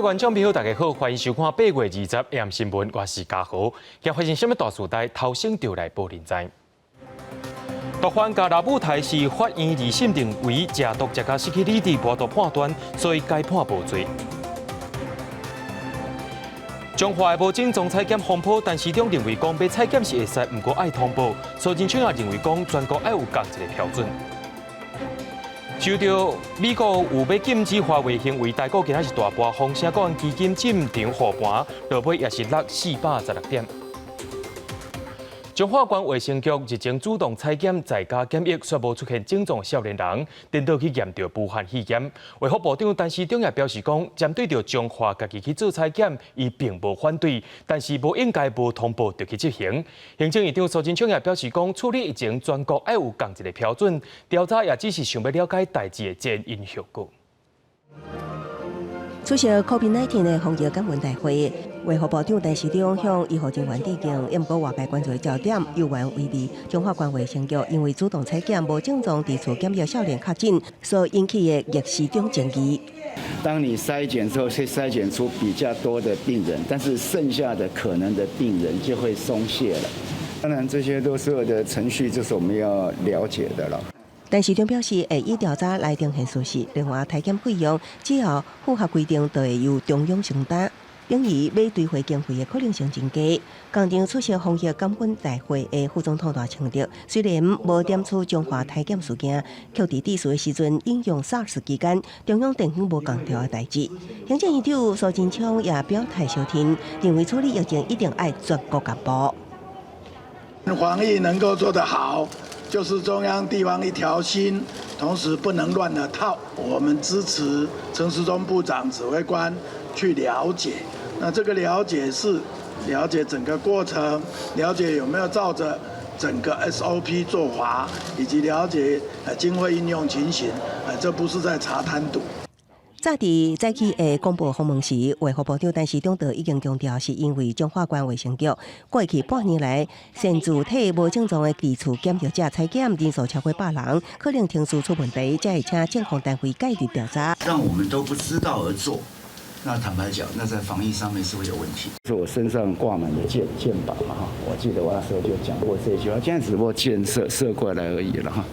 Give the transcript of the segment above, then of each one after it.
各位觀眾朋友，大家好，歡迎收看8月20 AM 新聞，我是嘉豪。今發生啥物大事代，頭先就來報恁知。毒販共老母刣是法院二審認為食毒食甲失去理智，無法度判斷，所以改判無罪。彰化的無症狀採檢風波，陳時中認為講欲採檢是會使，毋過愛通報。蘇貞昌也認為講全國愛有仝一个標準。受著美國有欲禁止華為行為，台股今仔是大跌，風聲國安基金進場護盤，落尾也是落416點。彰化縣衛生局日前主動採檢在家檢疫，卻無出現症狀少年人，顛倒去驗著武漢肺炎。衛福部長陳時中也表示講，針對著彰化家己去做採檢，伊並無反對，但是無應該無通報就去執行。行政院長蘇貞昌也表示講，處理疫情全國愛有仝一个標準，調查也只是想欲了解代誌的前因後果。出席 COVID-19 的防疫感恩大會，衛福部長陳時中向醫護人員致敬，也毋過外界關注的焦點猶原維持彰化縣衛生局因為主動採檢無症狀佇厝檢疫少年確診所引起的逆時中爭議。當你篩檢之後，會篩檢出比較多的病人，但是剩下的可能的病人就會鬆懈了。當然，這些都所有的程序，就是我們要了解的了。陳時中表示，會以調查來呈現事實。另外，採檢費用只要符合規定，就會由中央承擔。等於欲追回經費的可能性真低。仝場出席防疫感恩大會的副總統賴清德，雖然無點出彰化採檢事件，卻佇致辭的時陣引用 SARS 期間中央電方無仝調的代誌。行政院長蘇貞昌也表態相挺，認為處理疫情一定愛全國同步。防疫能夠做得好，就是中央地方一條心，同時不能亂了套。我們支持陳時中部長指揮官去了解，那這個了解是了解整個過程，了解有沒有照着整個 SOP 做法，以及了解經費應用情形。這不是在查貪瀆。早佇早起的公布訪問時，衛福部長陳時中就已經強調，是因為彰化縣衛生局過去半年來擅自替無症狀的佇厝檢疫者採檢人數超過100人，可能程序出問題，才會請政風單位介入調查。讓我們都不知道而做，那坦白講，那在防疫上面是會有問題。是我身上掛滿了箭箭靶嘛哈，我記得我那時候就講過這句話，現在只不過箭射射過來而已了哈。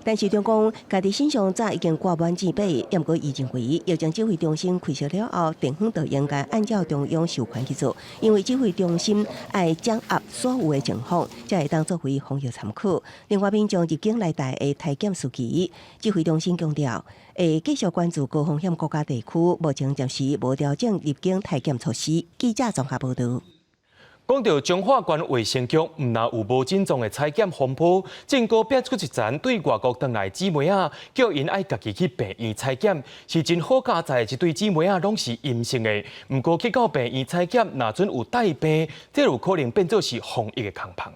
陳時中講，家己身上早已經掛滿箭靶，毋過伊認為疫情指揮中心開設了後，地方就應該按照中央授權去做，因為指揮中心愛掌握所有的情況，才會當作為防疫參考。另外，民眾入境來台的採檢時期，指揮中心強調，會繼續關注高風險國家地區，目前暫時無調整入境採檢措施。記者綜合報導。講著彰化縣衛生局，毋但有無症狀的採檢風波，政府變出一層對外國轉來姊妹仔，叫𪜶愛家己去病院採檢，是真好佳哉，這對姊妹仔攏是陰性的。毋過去到病院採檢，若準有帶病，這有可能變做是防疫的空縫。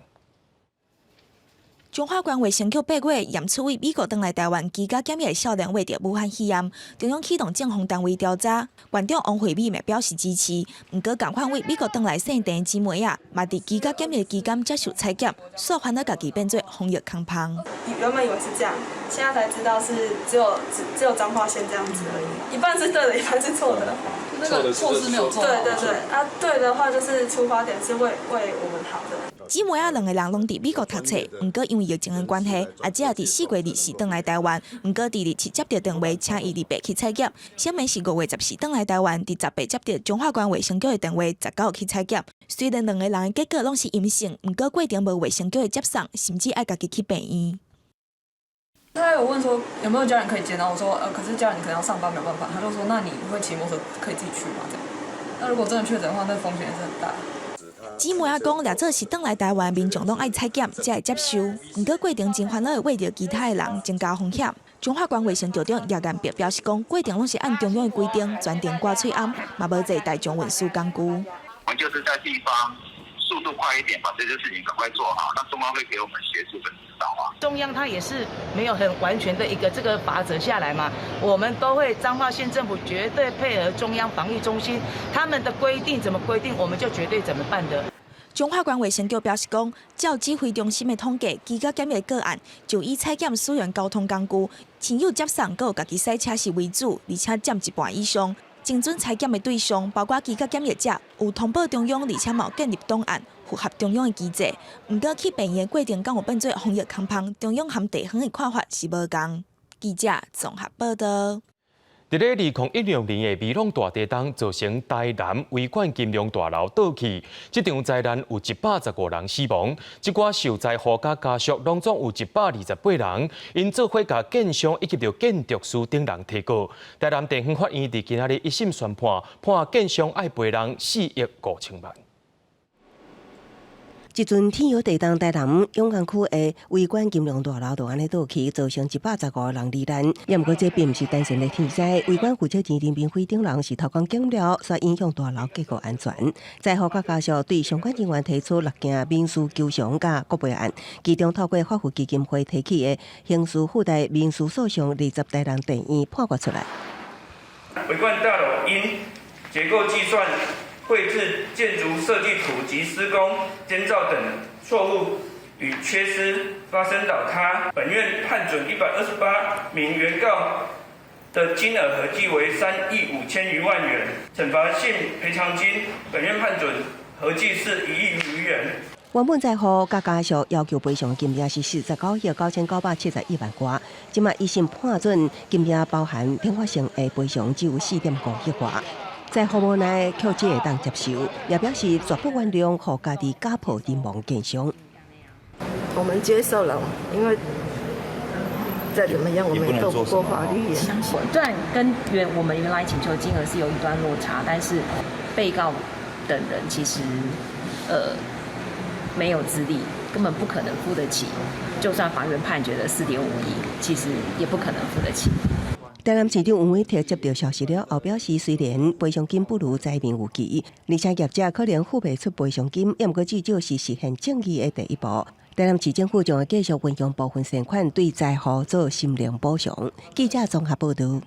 彰化縣衛生局8月驗出佇美國轉來台灣居家檢疫的少年患著武漢肺炎，中央啟動政風單位調查。縣長王惠美嘛表示支持，毋過仝款佇美國轉來姓鄭的姊妹仔，嘛佇居家檢疫期間接受採檢，煞反倒家己變做防疫空縫。原本以為是這樣，現在才知道是只有彰化縣這樣子而已，一半是對的，一半是錯的。那個措施沒有做好。對對對，啊對的話就是出發點是為我們好的。姊妹仔兩个人攏佇美國讀冊，毋過因為疫情的關係，阿姐佇4月24轉來台灣，毋過佇27接著電話，請伊28去採檢。小妹是5月14轉來台灣，佇18接著彰化縣衛生局的電話，19去採檢。雖然兩个人的結果攏是陰性，毋過過程無衛生局的接送，甚至愛家己去病院。他有問說有沒有家人可以接，然後我說，可是家人可能要上班，沒有辦法。他就說，那你會騎摩托車可以自己去嗎？這樣，那如果真的確診的話，那風險也是很大。姊妹仔講，若做是轉來台灣，民眾攏愛採檢，才會接受。毋過過程真煩惱會秽著其他的人，增加風險。彰化縣衛生局長葉彦伯表示講，過程攏是按中央的規定，全程掛喙罨，嘛無坐大眾運輸工具。我們就是在地方速度快一點，把這些事情趕快做好。那中央會給我們協助跟指導啊。中央它也是沒有很完全的一個這個法則下來嘛，我們都會彰化縣政府絕對配合中央防疫中心，他們的規定怎麼規定，我們就絕對怎麼辦的。彰化縣衛生局表示講，照指揮中心的統計，居家檢疫個案就以採檢使用交通工具、親友接送、閣有家己駛車時為主，而且佔一半以上。精準採檢的對象包括機構檢疫者，有通報中央，而且嘛有建立檔案，符合中央的機制。毋過去病院的過程敢有變做防疫空縫，中央和地方的看法是無仝。記者綜合報道。佇咧2016年的美濃大地震造成台南維冠金融大樓倒去，這場災難有115人死亡，這寡受災戶佮家屬攏總有128人，𪜶做伙共建商以及著建築師等人提告。台南地方法院佇今仔日一審宣判，判建商愛賠人4億5千萬。這陣天姚地動，台南永康區的維冠金融大樓就按呢倒去，造成115人罹難。也毋過這並毋是單純的天災，維冠負責人林明輝等人是偷工減料，煞影響大樓結構安全。災戶佮家屬對相關人員提出六件民事求償佮國賠案，其中透過法扶基金會提起的刑事附帶民事訴訟20台南地院判決出來。維冠大樓因結構計算、繪製建築設計圖及施工監造等錯誤與缺失發生倒塌，本院判准128名原告的金額合計為3億5千餘萬元，懲罰性賠償金，本院判准合計是1億餘元。原本災戶佮家屬要求賠償金額是49億9971萬外，這馬一審判准金額包含懲罰性的賠償只有4.5億外。災戶無奈卻只會當接受，也表示絕不原諒予家己家破人亡建商。我們接受了，因為再怎麼樣，我們鬥不過法律。雖然跟原我們原來請求金額是有一段落差，但是被告等人其實沒有資力，根本不可能付得起。就算法院判決了4.5億，其實也不可能付得起。台南市長黃偉哲接到消息了後，表示雖然賠償金不如災民預期，而且業者可能付袂出賠償金，毋過至少是實現正義的第一步。台南市政府將會繼續運用部分善款對災戶做心靈補償。記者綜合報道。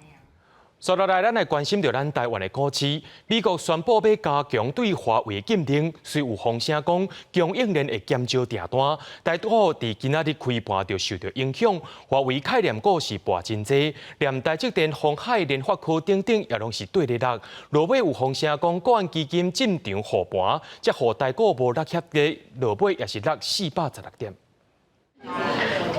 接落來，咱來關心著咱台灣的股市。美國宣布欲加強對華為禁令，雖有風聲講供應鏈會減少訂單，台股佇今仔日開盤就受著影響。華為概念股是跋真濟，連台積電、鴻海、聯發科等等也攏是綴咧落。落尾有風聲講，國安基金進場護盤，才予台股無落遐濟，落尾也是落416點。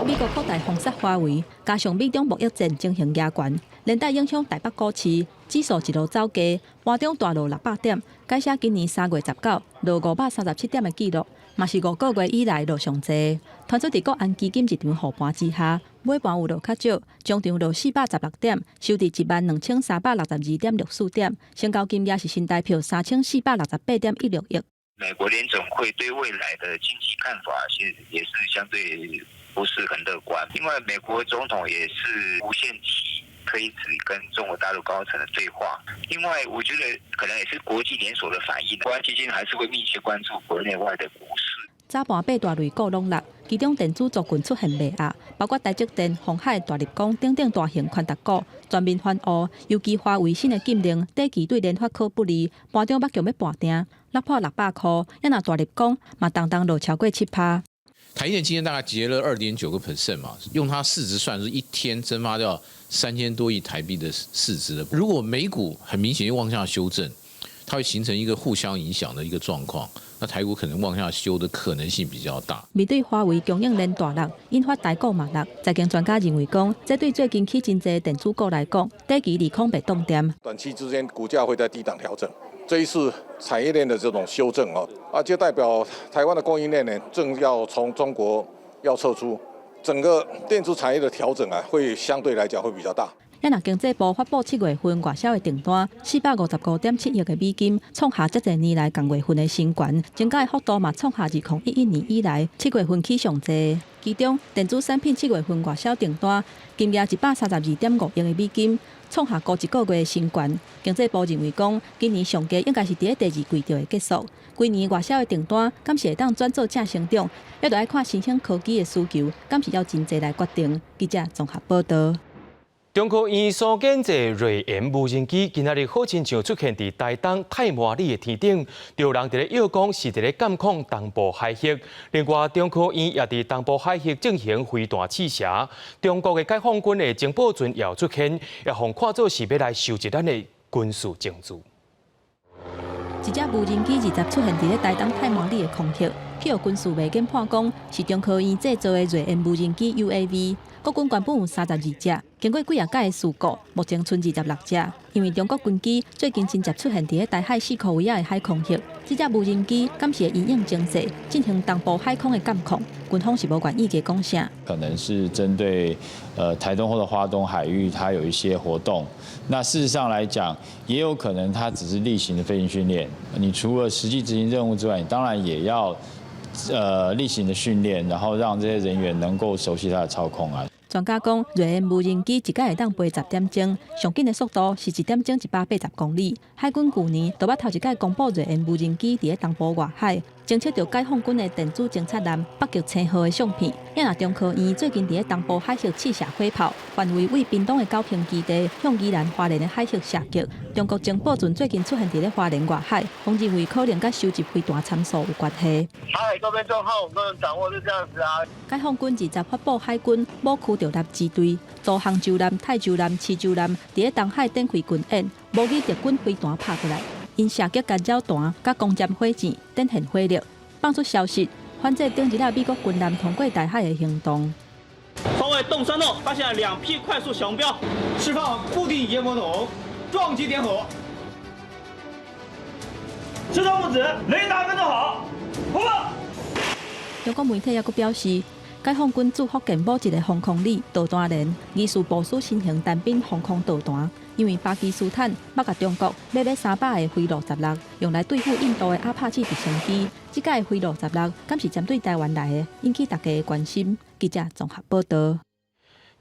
美國擴大封殺華為，加上美中貿易戰情形嚴懸，連帶影響台北股市指數一路走低，盤中大落600點，改寫今年3月19落537點的紀錄，嘛是5個月以來落上濟。傳出佇國安基金入場護盤之下，尾盤有落較少，終場落416點，收佇12,362.64點，成交金額是新台票3468.16億。美國聯準會對未來的經濟看法，其實也是相對不是很樂觀。另外，美國總統也是無限期推遲跟中國大陸高層的對話。另外，我覺得可能也是國際連鎖的反應。國安基金還是會密切關注國內外的股市。早盤八大類股攏落，其中電子族群出現賣壓，包括台積電、鴻海、大立光等等大型權值股全面翻烏。尤其華為新的禁令，短期對聯發科不利，盤中目強欲跋碇，落破600箍。也若大立光嘛，當當落超過7趴。台積電今天大概跌了2.9% 嘛，用它市值算是一天蒸發掉3000多億台幣的市值的。如果美股很明顯又往下修正，它會形成一個互相影響的一個狀況，那台股可能往下修的可能性比較大。面對華為供應鏈大落，引發台股嘛落，財經專家認為講，這對最近起真濟電子股來講，短期利空袂擋恬。短期之間股價會在低檔調整，這一次產業鏈的這種修正啊，就代表台灣的供應鏈呢，正要從中國要撤出，整個電子產業的調整啊，會相對來講會比較大。也若經濟部發布7月份外銷的訂單，455.7億的美金，創下這濟年來仝月份的新高，增加的幅度嘛創下2011年以來7月份起上濟。其中電子產品7月份外銷訂單金額132.5億的美金，創下過一個月的新高。經濟部認為講，今年上低應該是佇第二季就會結束。規年外銷的訂單，敢是會當轉做正成長，猶著愛看新興科技的需求，敢是要真濟來決定。記者綜合報道。中科院所研製睿猿無人機，今仔日好親像出現佇台東太麻里的天頂，有人佇咧臆講是佇咧監控東部海域。另外，中科院也佇東部海域進行飛彈試射。中國的解放軍的情報船也有出現，也予看做是欲來收集咱的軍事證據。一隻無人機20出現佇咧台東太麻里的空域，去予軍事媒體判講是中科院製造的銳鳶無人機 UAV。國軍原本有32隻，經過幾仔擺的事故，目前賰26隻。因為中國軍機最近真濟出現佇咧台海四箍圍仔的海空域，這隻無人機敢是會因應情勢進行東部海空的監控，軍方是無願意加講啥。可能是針對台東或者花東海域，它有一些活動。那事實上來講，也有可能它只是例行的飛行訓練。你除了實際執行任務之外，你當然也要例行的訓練，然後讓這些人員能夠熟悉它的操控啊。專家講，銳鳶無人機一擺會當飛10點鐘，上緊的速度是1點鐘180公里。海軍舊年就捌頭一擺公布銳鳶無人機佇咧東部外海偵測著解放軍的電子偵察艦北極星號的相片。也若中科院最近佇咧東部海域試射火炮，範圍對屏東的九坪基地向宜蘭花蓮的海域射擊。中國情報船最近出現佇咧花蓮外海，予認為可能佮收集飛彈參數有關係。台海周邊狀況，我們都能掌握，是這樣子啊。解放軍20發布海軍某區獨立支隊，組杭州艦、泰州艦、池州艦佇咧東海展開軍演，模擬敵軍飛彈拍過來，𪜶射擊干擾彈、佮光纖火箭展現火力，放出消息，反制頂一日美國軍艦通過台海的行動。方位洞山路發現了兩批快速小目標，釋放固定煙火筒，撞擊點火。伸長拇指，雷達跟蹤好，突破。中國媒體猶閣表示，解放軍駐福建某一個防空里導彈連，疑似部署新型單兵防空導彈。因為巴基斯坦捌共中國買欲300个飛鷺16，用來對付印度的阿帕契直升機。這擺的飛鷺16，敢是針對台灣來的，引起大家的關心。記者綜合報道。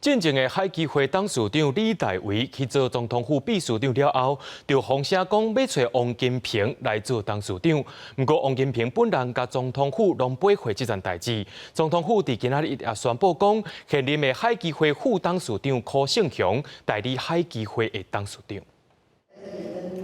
進前的海基會董事長李大維去做總統府秘書長了後，就放聲講欲揣王金平來做董事長。毋過王金平本人佮總統府攏駁回這層代誌。總統府佇今仔日也宣布講，現任的海基會副董事長柯勝雄代理海基會的董事長。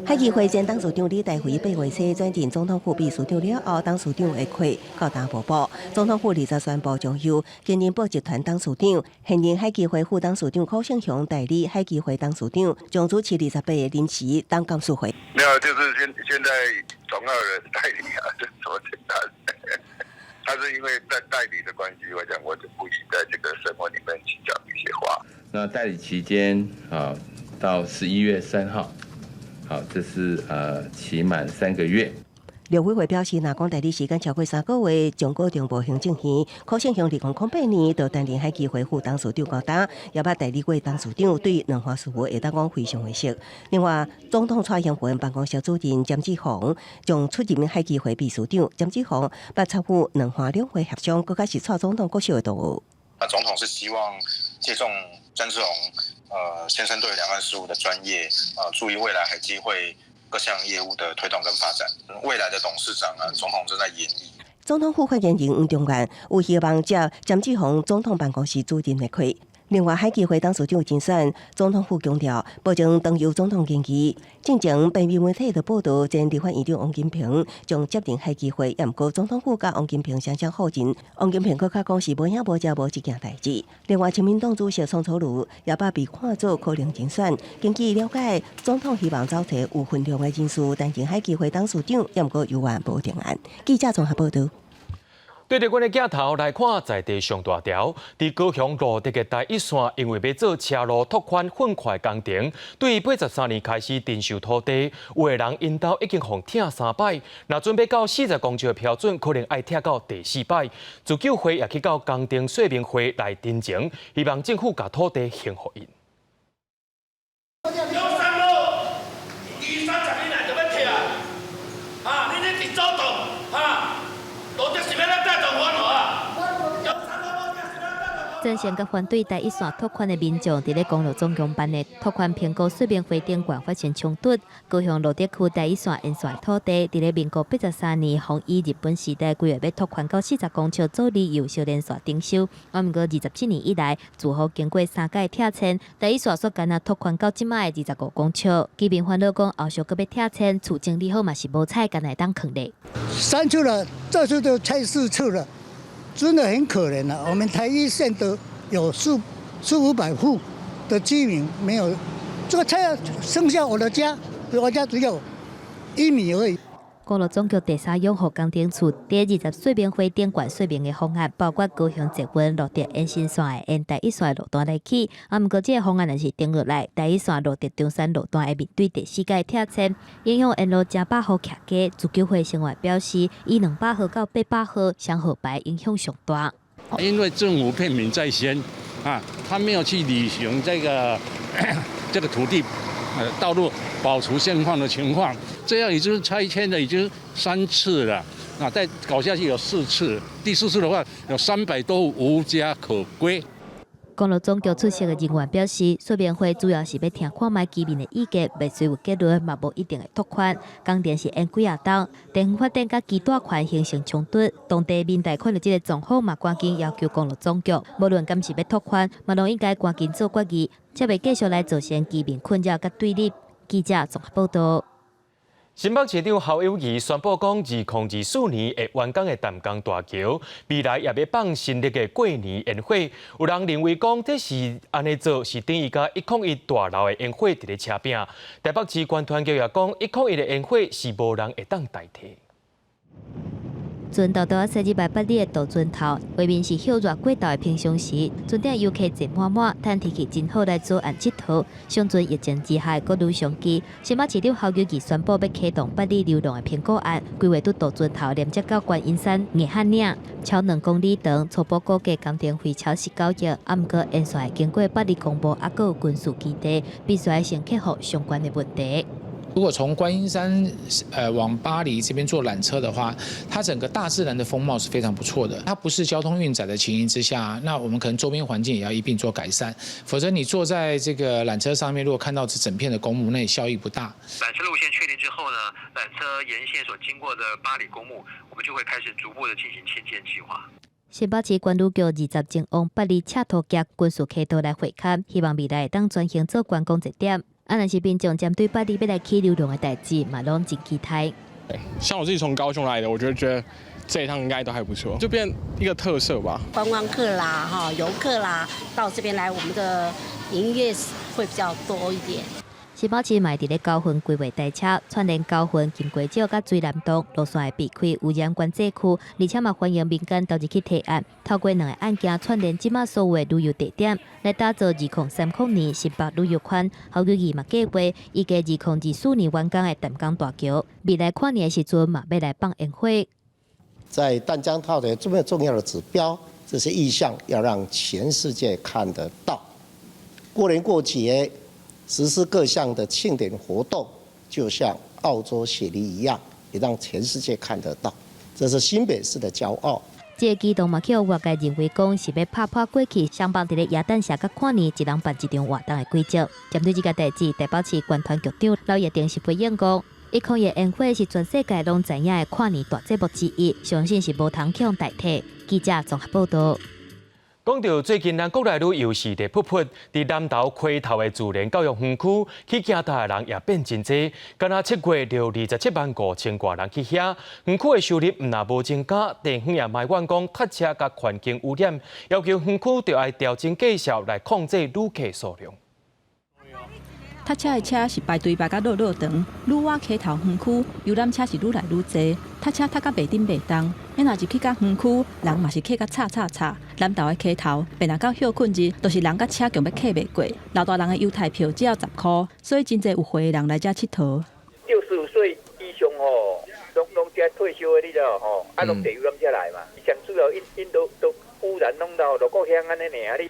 海基會前董事長李大維八月初轉任總統府秘書長了後，董事長的缺到今無補。總統府20宣布將由現任報集團董事長、現任海基會副董事長柯勝雄代理海基會董事長，將主持28个臨時董監事會。沒有，就是現在總要有人代理啊，這麼簡單。他是因為在代理的關係，我講我就不宜在這個聲紋裡面去講一些話。那代理期間啊，到11月3號。好，這是期滿3個月。陸委會表示，若講代理時間超過3個月，將閣重報行政院。柯勝雄2008年就擔任海基會副董事長高擔，也捌代理過董事長，對兩岸事務會當講非常會熟。另外，總統蔡英文辦公室主任詹志宏將出任海基會秘書長。詹志宏捌參與兩岸兩會協商，閣較是蔡總統國小的同學。那總統是希望借重詹志宏先生對兩岸事務的專業，注意未來海基會各項業務的推動跟發展。未來的董事長啊，總統正在研議。總統府發言人黃重諼有希望接詹志宏總統辦公室主任的缺。另外，海基會董事長人選，總統府強調，目前當由總統建議。進前平面媒體的報道，前立法院長王金平將接任海基會，也毋過總統府佮王金平雙雙否認。王金平閣較講是無影無跡無這件代誌。另外，親民黨主席宋楚瑜也捌被看做可能人選。根據了解，總統希望找揣有分量的人士擔任海基會董事長，也毋過猶原無定案。記者綜合報道。對著阮的鏡頭來看，在地上大條，佇高雄蘆竹的台一線，因為欲做車路拓寬糞塊工程，對83年開始徵收土地，有的人𪜶兜已經予拆三擺，若準備到40公尺的標準，可能愛拆到第四擺。自救會也去到工程說明會來陳情，希望政府共土地還予𪜶。中山路，20-30年來就欲拆，啊，你咧佇走動，啊，蘆竹是欲咱帶動還好啊？贊成佮反對台一線拓寬的民眾，佇咧公路總局辦的拓寬評估說明會頂懸發生衝突。高雄蘆竹區台一線沿線土地，佇咧民國83年，予以日本時代規劃欲拓寬到40公尺做理由，小連線徵收。啊，毋過27年以來，住戶經過三擺拆遷，台一線煞干焦拓寬到這擺的25公尺。居民煩惱講，後續閣欲拆遷，厝整理好嘛是無菜，干焦會當囥咧。三次了，這次都拆四次了。真的很可憐啊！我們台一線都有四五百戶的居民沒有這個拆，剩下我的家，我家只有1米而已。公路總局第三養護工程處佇20說明會頂懸說明的方案，包括高雄捷運蘆竹延伸線的沿台一線路段來起。啊，毋過這个方案若是定落來，台一線蘆竹中山路段會面對第四屆拆遷，影響沿路成百戶徛家。自救會成員表示，以200號到800號雙號牌影響上大。因為政府騙民在先，啊，他沒有去履行這個土地道路保持現況的情況，這樣已經拆遷了已經3次了，那再搞下去有四次，第四次的話有300多戶無家可歸。公路總局出席的人員表示，說明會主要是欲聽看覓居民的意見，未隨有結論，嘛無一定會拓寬。工程是延幾仔冬，地方發展佮居住權形成衝突。當地民代看著這个狀況，嘛趕緊要求公路總局，無論敢是欲拓寬，嘛攏應該趕緊做決議，才袂繼續來造成居民困擾佮對立。記者綜合報道。新北市長侯友宜宣布講，2024年會完工的淡江大橋，未來也欲放新曆的過年煙火。有人認為講，這是按呢做，是等於共101大樓的煙火佇咧車拚。台北市觀團局也講，101的煙火是無人會當代替。船沓沓仔駛入來八里的渡船頭，畫面是歇熱過頭的平常時，船頂遊客坐滿滿，趁天氣真好來左岸𨑨迌。上船疫情之下，閣愈相機。新北市長侯友宜宣布欲啟動八里遊廊的評估案，規劃佇渡船頭連接到觀音山硬漢嶺，超2公里長，初步估計工程費超19億。啊，毋過沿線會經過八里公墓，猶閣有軍事基地，必須愛先克服相關的問題。如果從觀音山往八里這邊坐纜車的話，它整個大自然的風貌是非常不錯的。它不是交通運載的情形之下，那我們可能周邊環境也要一併做改善。否則你坐在這個纜車上面，如果看到這整片的公墓，那也效益不大。纜車路線確定之後呢，纜車沿線所經過的八里公墓，我們就會開始逐步的進行遷建計劃。新北市觀旅局20前往八里赤兔岬軍事溪道來會勘，希望未來會當轉型做觀光熱點。啊，若是民眾針對八里欲來起遊廊的代誌，嘛攏真期待。像我自己從高雄來的，我就覺得這一趟應該都還不錯，就變一個特色吧。觀光客啦，哈，遊客啦，到這邊來，我們的營業會比較多一點。新北市嘛佇咧九份規劃台車串聯九份、金瓜石佮水湳洞路線會避開污染管制區，而且嘛歡迎民間投入去提案，透過兩个案件串聯這馬所有的旅遊地點，來打造2030年新北旅遊圈。侯友宜嘛計劃，預計2024年完工的淡江大橋，未來跨年的時陣嘛欲來放煙火。在淡江大橋這麼重要的指標，這些意象要讓全世界看得到。過年過節，實施各項的慶典活動，就像澳洲雪梨一樣，也讓全世界看得到，這是新北市的驕傲。這个舉動嘛，予外界認為講是欲拍破過去，雙方佇咧耶誕節佮跨年一人辦一場活動的規則。針對這个代誌，台北市觀團局長劉業定是回應講，101煙火是全世界攏知影的跨年大節目之一，相信是無通予代替。記者綜合報道。講到最近，咱國內旅遊是熱噗噗，佇南投溪頭的自然教育園區去行透的人也變真濟，敢若7月就27萬5千外人去遐，園區的收入毋但無增加，地方也埋怨講塞車佮環境污染，要求園區著愛調整價數來控制旅客數量。塞車的車是排隊排甲落落長，女媧溪頭園區遊覽車是愈來愈濟，塞車塞甲袂振袂動。啊若入去到園區，人嘛是客甲吵吵吵。南投的溪頭，變若到歇睏日，都是人佮車強欲客袂過。老大人的優待票只要10箍，所以真濟有歲的人來遮𨑨迌。65歲以上吼，攏攏遮退休的，你知無吼？啊，攏坐遊覽車來嘛。上主要𪜶𪜶都都污染弄到鑼鼓鄉按呢爾你。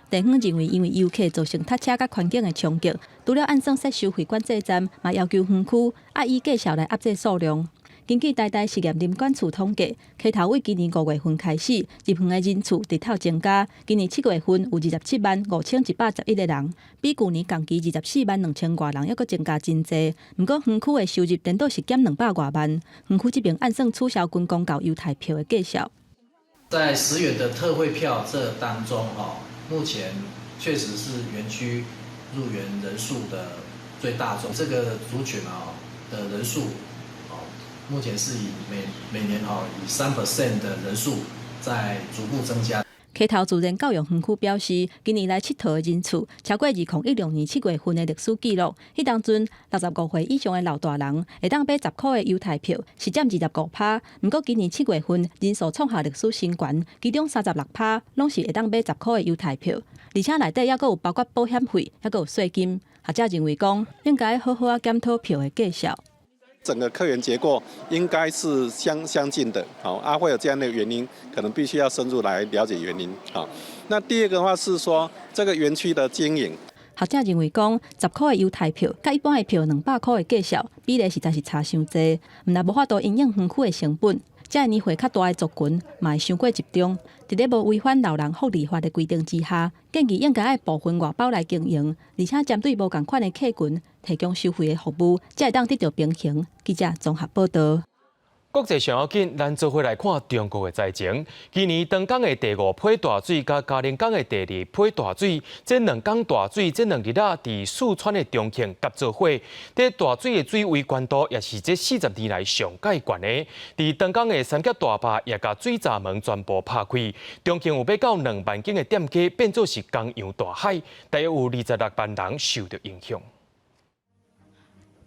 地方認為，因為遊客造成塞車佮環境的衝擊，除了按算設收費管制站，嘛要求園區愛以價數來壓制數量。根據台大實驗林管處統計，溪頭對今年5月份開始，入園的人次直透增加。今年7月份有275,111個人，比舊年同期24萬2千外人猶閣增加真濟。毋過園區的收入顛倒是減200外萬。園區這邊按算取消軍公教優待票的價數。在10元的特惠票這當中，目前確實是園區入園人數的最大宗，這個族群啊的人數，目前是以每每年以3% 的人數在逐步增加。溪頭自然教育園區表示，今年來𨑨迌的人次超過2016年7月份的歷史紀錄。彼當陣65歲以上的老大人會當買10箍的優待票，是佔25%。毋過今年7月份人數創下歷史新高，其中36%攏是會當買十箍的優待票，而且內底猶閣有包括保險費，猶閣有稅金。學者認為講，應該好好仔檢討票的價數。整個客源結構應該是相近的，好啊，會有這樣的原因，可能必須要深入來了解原因。好，那第二個的話是說，這個園區的經營。學者認為講，10箍的優待票，佮一般的票200箍的價數比例實在是差傷濟，毋但無法度因應園區的成本，遮年歲較大的族群嘛會傷過集中。佇咧無違反老人福利法的規定之下，建議應該愛部分外包來經營，而且針對無仝款的客群提供收費的服務，才會當得著平衡。記者綜合報導。國際上要緊，咱做伙來看中國的災情。今年長江的第五批大水，佮嘉陵江的第二批大水，這兩江大水，這兩日仔佇四川的重慶夾做伙。這大水的水位懸度也是這40年來上蓋懸的。佇長江的三峽大壩也共水閘門全部拍開，重慶有欲到2萬間的店家變做是江洋大海，大約有26萬人受著影響。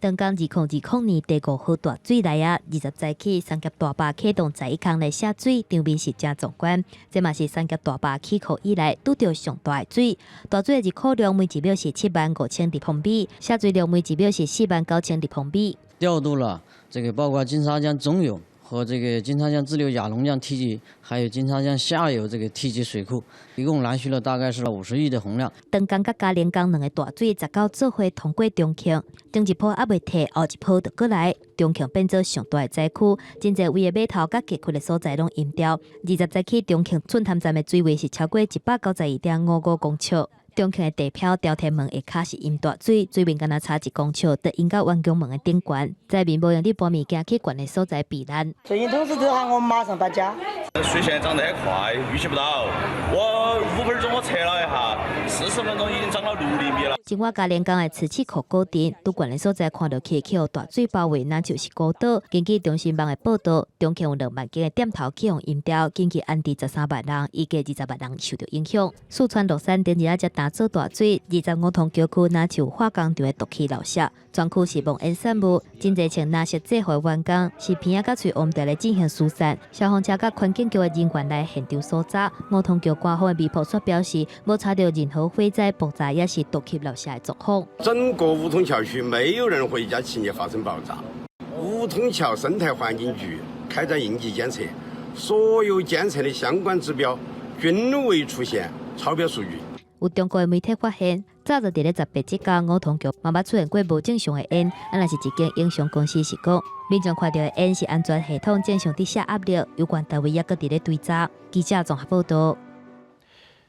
長江2020年第五號大水來啊！20早起三峽大壩啟動11孔來泄水，場面是誠壯觀。這嘛是三峽大壩起庫以來拄著上大的水。大水的入口量每一秒是7萬5千立方米，泄水量每一秒是4萬9千立方米。調度了這個包括金沙江中游和這個金沙江支流雅砻江梯級，還有金沙江下游這個梯級水庫，一共攔蓄了大概是50億的洪量。長江佮嘉陵江兩个大水19做伙通過重慶，前一波猶未退，後一波就閣來，重慶變做上大的災區，真濟位的碼頭佮溪區的所在攏淹掉。20早起重慶寸潭站的水位是超過192.55公尺。重慶的地標朝天門下跤是淹大水，水面敢若差1公尺，就淹到員工門的頂懸，災民無閒得搬物件去懸的所在避難。最近通知都喊我們馬上搬家。水現在漲得很快，預期不到。我5分鐘我測了一下，40分鐘已經漲到6厘米了。另外，嘉陵江的磁器口古鎮，佇懸的所在看落去，予大水包圍，若就是孤島。根據中新網的報導，重慶有2萬間的店頭去予淹掉，緊急安置13萬人，預計20萬人受著影響。四川樂山頂日仔才焦做大水，25通橋區若像化工廠的毒氣漏泄，全區是濃煙散霧，真濟穿藍色制服的員工是鼻仔佮喙烏掉來進行疏散，消防車佮環境局的人員來現場搜查。五通橋官方的微博煞表示，無查著任何火災爆炸，抑是毒氣漏泄的狀況。整個五通橋區沒有任何一家企業發生爆炸。五通橋生態環境局開展應急監測，所有監測的相關指標均未出現超標數據。有中國的媒體發現，早就佇咧18這工五通橋嘛捌出現過無正常的煙，啊若是一間影像公司是講，民眾看著的煙是安全系統正常佇下壓力，有關單位猶閣佇咧追查。記者綜合報導。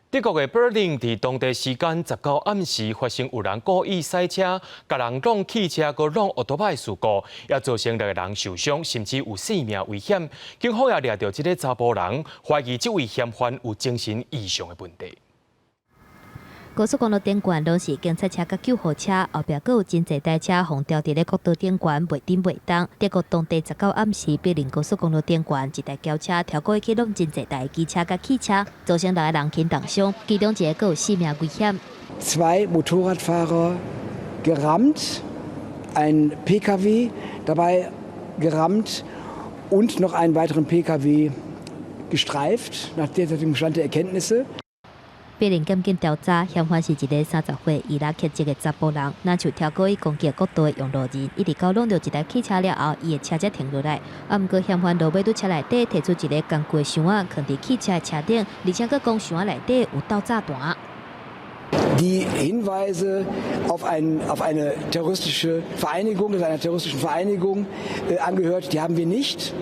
德國的柏林佇當地時間19暗時發生有人故意賽車，共人挵汽車閣挵歐多擺的事故，也造成6個人受傷，甚至有性命危險。警方也掠著這个查埔人，懷疑這位嫌犯有精神異常的問題。高速公路頂懸攏是警察車佮救護車，後壁閣有真濟台車予吊佇咧國道頂懸袂振袂動。德國當地19暗時，柏林高速公路頂懸一台轎車跳過去挵真濟台機車佮汽車，造成6個人輕重傷，其中一个閣有性命危險。 Zwei Motorradfahrer gerammt, ein PKW dabei gerammt und noch einen weiteren PKW gestreift, nach derzeitigem Stand der Erkenntnisse. 柏林檢警調查，嫌犯是一个30歲伊拉克籍的查埔人，若像跳過去攻擊國道的用路人，一直到挵著一台汽車了後，伊的車才停落來。啊，毋過嫌犯落尾佇車內底提出一个工具的箱仔，囥佇汽車的車頂，而且閣講箱仔內底有鬥炸彈。 Die Hinweise auf eine terroristische Vereinigung, einer terroristischen Vereinigung angehört, die haben wir nicht.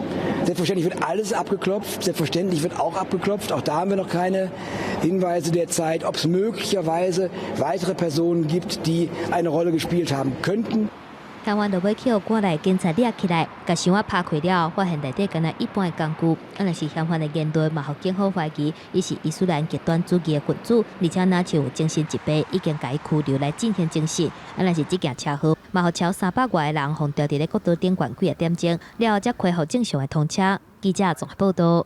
Selbstverständlich wird alles abgeklopft, selbstverständlich wird auch abgeklopft. Auch da haben wir noch keine Hinweise derzeit, ob es möglicherweise weitere Personen gibt, die eine Rolle gespielt haben könnten. 嫌犯落尾去予趕來警察掠起來，共箱仔拍開了後，發現內底敢若一般的工具。啊，若是嫌犯的言論嘛，予警方懷疑伊是伊斯蘭極端主義的分子，而且若像有精神疾病，已經共伊拘留來進行偵訊。啊，若是這件車禍嘛，予超300外個人予吊佇咧國道頂懸幾仔點鐘，了後才恢復正常的通車。記者綜合報導。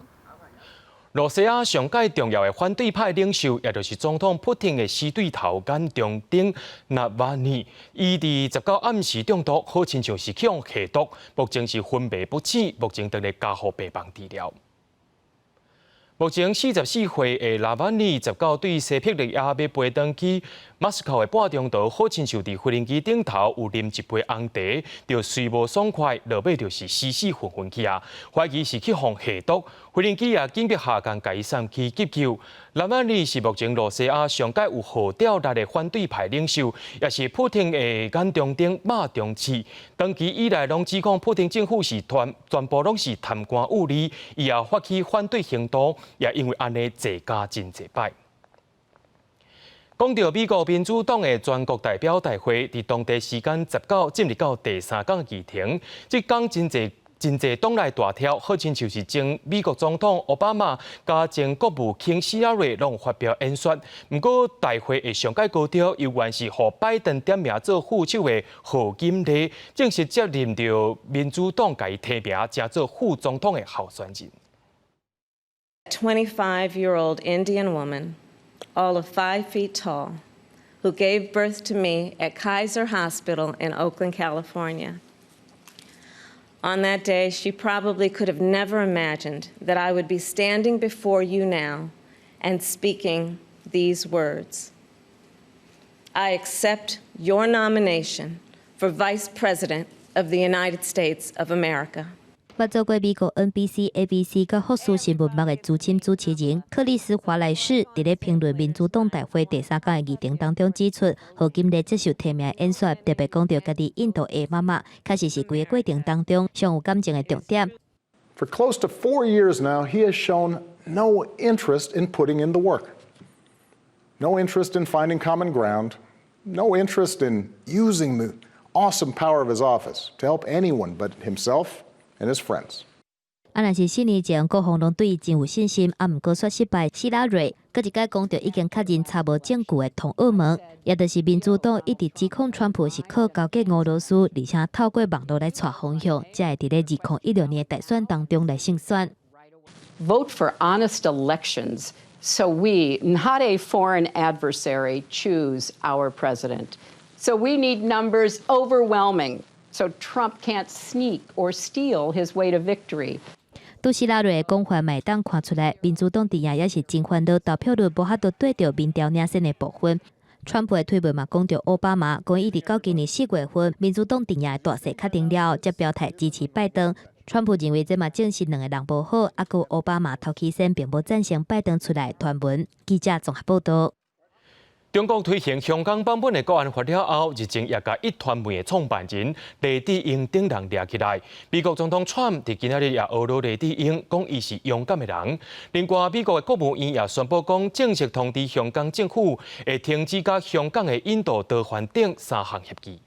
羅西亞上蓋重要的反對派領袖，也就是總統普丁的死對頭眼中釘納瓦爾，伊佇19暗時中毒，好親像是去予下毒，目前是昏迷不醒，目前正佇加護病房治療。目前44歲的納瓦爾19對西伯利亞欲飛轉去莫斯科的半中途，好親像佇飛行機頂頭有啉一杯紅茶，就睡無爽快，落尾就是死死昏昏去啊！懷疑是去予下毒，飛行機也緊急下降，共伊送去急救。納瓦爾是目前羅西亞上蓋有號召力的反對派領袖，也是普丁的眼中釘、肉中刺。長期以來，攏指控普丁政府是全部攏是貪官污吏，伊也發起反對行動，也因為按呢坐監真濟擺。講到美國民主黨的全國代表大會，佇當地時間十九進入到第三工議程，這工真濟真濟黨內大條，好親像是前美國總統奧巴馬佮前國務卿希拉蕊攏發表演說。毋過大會的上蓋高調，猶原是予拜登點名做副手的賀錦麗，正式接任著民主黨共伊提名，成做副總統的候選人。 25-year-old Indian woman, all of 5 feet tall, who gave birth to me at Kaiser Hospital in Oakland, California. On that day, she probably could have never imagined that I would be standing before you now and speaking these words. I accept your nomination for Vice President of the United States of America. 捌做過美國 NBC、ABC佮福斯新聞網的資深主持人克里斯華萊士，佇咧評論民主黨大會第三工的議程當中指出，賀錦麗接受提名演說，特別講著家己印度的媽媽，確實是規個過程當中上有感情的重點。 For close to 4 years now, he has shown no interest in putting in the work, no interest in finding common ground, no interest in using the awesome power of his office to help anyone but himself and his friends. 啊，若是四年前，各方攏對伊真有信心，啊，毋過煞失敗。希拉蕊閣一擺講著已經確認查無證據的通俄門，也就是民主黨一直指控川普是靠勾結俄羅斯，而且透過網路來帶風向，才會佇咧2016年的大選當中來勝選。 Vote for honest elections so we, not a foreign adversary, choose our president. So we need numbers overwhelming so Trump can't sneak or steal his way to victory. 對希拉蕊的講法，嘛會當看出來，民主黨陣營也是真煩惱，投票率無法度綴著民調領先的部分。川普的推文嘛講著奧巴馬，講伊佇到今年4月份，民主黨陣營的大勢確定了後，才表態支持拜登。川普認為這嘛證實兩个人無好，啊，閣奧巴馬頭起先並無贊成拜登出來傳聞。記者綜合報導。中國推行香港版本的國安法了後，日前也共壹傳媒的創辦人黎智英等人掠起來。美國總統川普佇今仔日也呵咾黎智英，講伊是勇敢的人。另外，美國的國務院也宣布講，正式通知香港政府會停止佮香港的引渡逃犯等三項協議。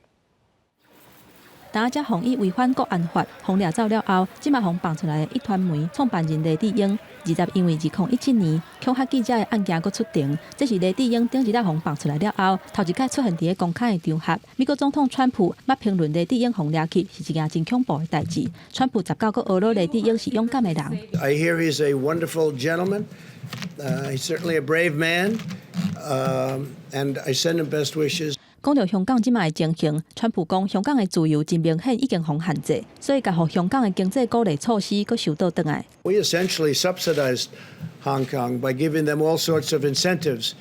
昨才予以違反國安法，予掠走了後，這馬予放出來的壹傳媒創辦人黎智英，20因為2017年恐嚇記者的案件閣出庭，這是黎智英頂一擺予放出來了後，頭一擺出現佇咧公開的場合。美國總統川普捌評論黎智英予掠去是一件真恐怖的代誌。川普19閣呵咾黎智英是勇敢的人。 I hear he's a wonderful gentleman. He's certainly a brave man, and I send him best wishes. 講著香港這馬的情形，川普講香港的自由真明顯已經予限制，所以共予香港的經濟鼓勵措施閣收倒轉來。 We essentially subsidized Hong Kong by giving them all sorts of incentives,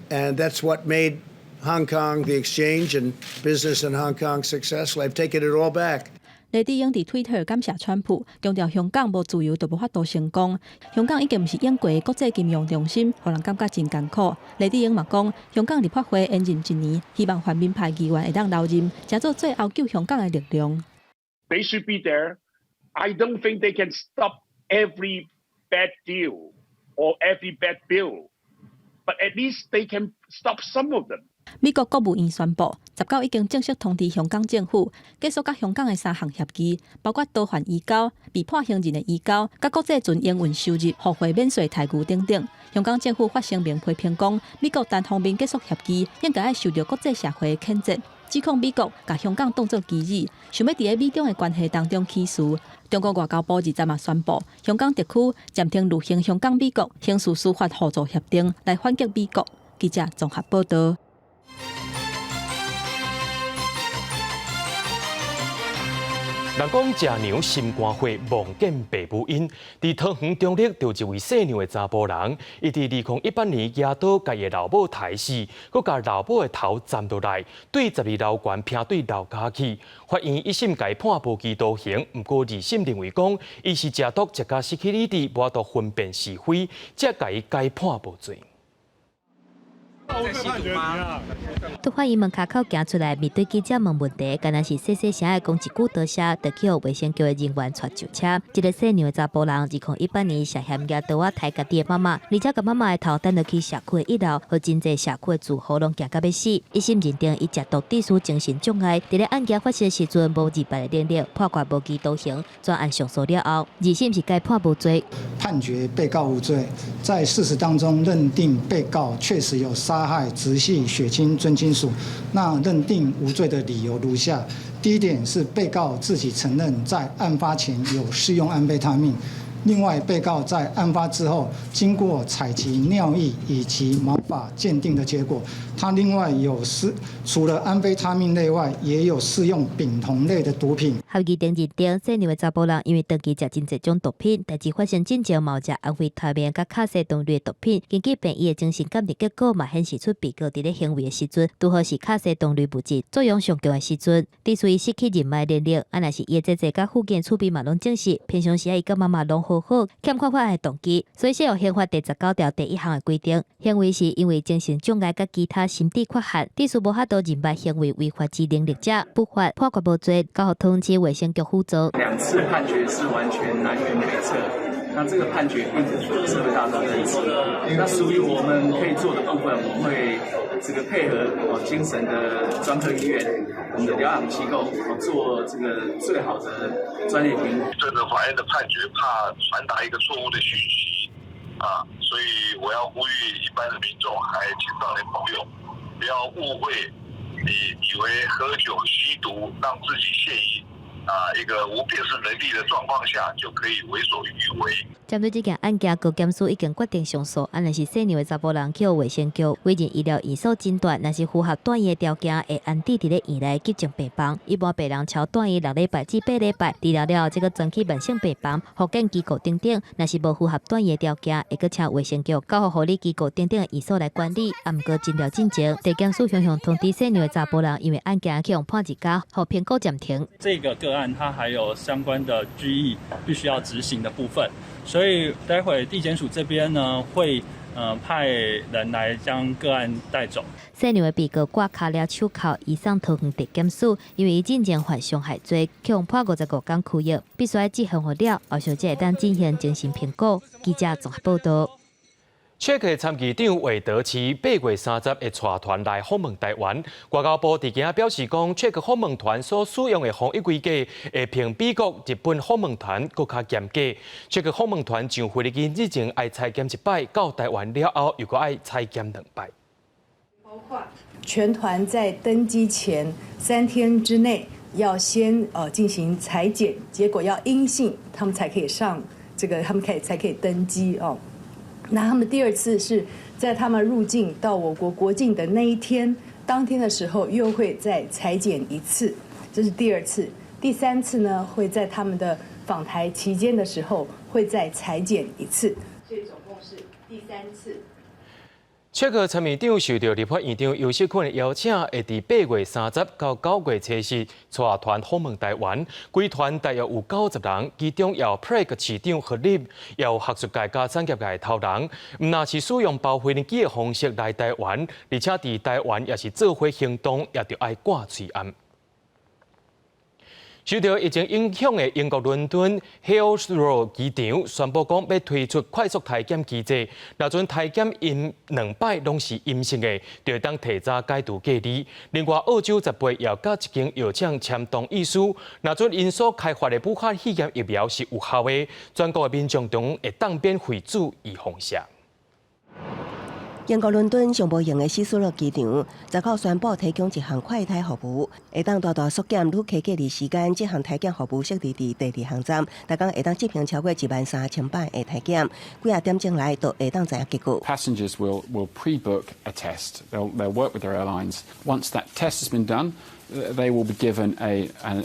and that's what made Hong Kong, the exchange and business in Hong Kong successful. I've taken it all back. 黎智英佇推特感謝川普，強調香港無自由就無法度成功。香港已經毋是永過國際金融中心，予人感覺真艱苦。黎智英嘛講，香港立法會延任一年，希望泛民派議員會當留任，成做最後救香港的力量。 They should be there. I don't think they can stop every bad deal or every bad bill, but at least they can stop some of them. 美國國務院宣布，19已經正式通知香港政府，結束佮香港的三項協議，包括逃犯移交、被判刑人的移交、佮國際船營運收入、互惠免稅待遇等等。香港政府發聲明批評講，美國單方面結束協議，應該愛受著國際社會的譴責。指控美國共香港當做棋子，想欲佇咧美中的關係當中起事。中國外交部20嘛宣布，香港特區暫停履行香港美國刑事司法互助協定，來反擊美國。記者綜合報道。人講食娘心肝火，望見爸母恩。佇桃園中壢，就一位姓娘的查埔人，伊佇2018年舉刀共伊的老母刣死，閣共老母的頭斬落來，對12樓懸拚對樓跤去。法院一審共伊判無期徒刑，毋過二審認為講，伊是食毒食甲失去理智，無法度分辨是非，才共伊改判無罪。拄法院門跤口行出來，面對記者問問題，敢若是細細聲的講一句多謝，就去予衛生局的人員帶上車。這个姓娘的查埔人，2018年涉嫌舉刀仔刣家己的媽媽，而且共媽媽的頭擲落去社區的一樓，予真濟社區的住戶攏驚甲欲死。一審認定伊食毒致使精神障礙，佇咧案件發生時陣無自白的能力，判決無期徒刑，全案上訴了後，二審是改判無罪。判決被告無罪，在事實當中認定被告確實有殺害直系血親尊親屬，那認定無罪的理由如下：第一點是被告自己承認在案發前有施用安非他命，另外被告在案發之後經過採集尿液以及毛髮鑑定的結果，他另外有施除了安非他命類外，也有試用丙酮類的毒品。合議庭認定，姓娘的查埔人因為長期食真濟種毒品，代誌發生進前嘛有食安非他命佮卡西酮類毒品。根據病醫的精神鑑定結果，嘛顯示出被告佇咧行為的時陣，拄好是卡西酮類物質作用上強的時陣，致使伊失去認知能力。啊，若是伊的姐姐佮附近厝邊嘛攏證實，平常時啊伊佮媽媽攏好好，欠缺發案的動機，所以適用刑法第19條第一項的規定，行為是因為精神障礙佮其他心智缺陷，致使無法度認捌行為違法之能力者，不罰判決無罪，交予桃園市衛生局負責。兩次判決是完全南轅北轍，那這個判決並不符合社會大眾認知。那屬於我們可以做的部分，我們會這個配合精神的專科醫院、我們的療養機構，做這個最好的專業評估。這個法院的判決怕傳達一個錯誤的訊息啊，所以我要呼籲一般的民眾還有青少年朋友，不要誤會，你以為喝酒吸毒讓自己陷於一個無辨識能力的狀況下就可以為所欲為。針對這件案件，高檢署已經決定上訴。啊，若是姓娘的查埔人去予衛生局委任醫療院所診斷，若是符合住院的條件，會安置佇咧院內急症病房。一般病人超住院6禮拜至8禮拜，治療了後，則閣轉去慢性病房、復健機構等等。若是無符合住院的條件，會閣請衛生局交予護理機構等等的院所來管理。啊，毋過診療進前，地檢署向向通知姓娘的查埔人，因為案件去予判一工，予評估暫停。這個個案，它還有相關的拘役必須要執行的部分。所以待會地檢署這邊呢，會派人來將個案帶走。姓娘的被告掛跤了手銬，移送桃園地檢署，因為伊進前犯傷害罪，去予判55工拘役，必須愛執行予了，後續才會當進行精神評估。記者綜合報道。捷克參議長韋德奇8月30會帶團來訪問台灣。外交部佇今仔表示講，捷克訪問團所使用的防疫規格會比美國、日本訪問團閣較嚴格。捷克訪問團上飛機之前愛採檢一擺，到台灣了後又閣愛採檢兩擺。包括全團在登機前3天之內要先進行採檢，結果要陰性，他們才可以上這個，他們可以才可以登機哦。那他們第二次是在他們入境到我國國境的那一天，當天的時候又會再採檢一次，這是第二次。第三次呢，會在他們的訪台期間的時候會再採檢一次，所以總共是第三次。捷克參議長受著立法院長游錫堃的邀請，會佇8月30到9月初日帶團訪問台灣。規團大約有90人，其中有布拉格市長何立，也有學術界佮產業界的頭人。毋但是使用包飛機的方式來台灣，而且佇台灣也是做伙行動，也著愛掛喙罨。受著疫情影響的英國倫敦 Heathrow 機場宣布講，欲推出快速篩檢機制，若準篩檢陰兩擺攏是陰性的，就會當提早解除隔離。另外，澳洲10八也佮一間藥廠簽同意書，若準𪜶所開發的武漢肺炎疫苗是有效的，全國的民眾中會當免費注預防射。英國倫敦上無閒的希斯羅機場，19宣布提供一項快篩服務，會當大大縮減旅客隔離時間。這項體檢服務設置佇第二航站，逐工會當執行超過13,000擺的體檢，幾仔點鐘內就會當知影結果。 Passengers will pre-book a test. They'll work with their airlines. Once that test has been done, they will be given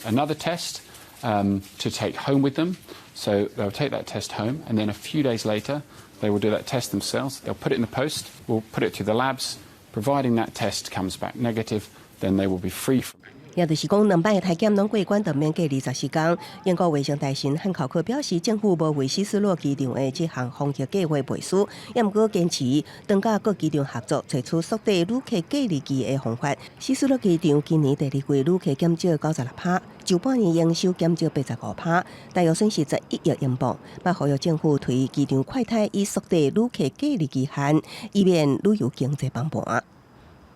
another test to take home with them. So they'll take that test home, and then a few days later, they will do that test themselves. They'll put it in the post. We'll put it to the labs. Providing that test comes back negative, then they will be free from 也就是講，兩擺的體檢攏過關，就免隔離14工。英國衛生大臣漢考克表示，政府無為希斯洛機場的這項防疫計畫背書，也毋過堅持當佮各機場合作，採取縮短旅客隔離期的方法。希斯洛機場今年第二季旅客減少96%，上半年營收減少85%，大約損失11億英鎊。嘛呼籲政府推機場快篩以縮短旅客隔離期限，以免旅遊經濟崩盤。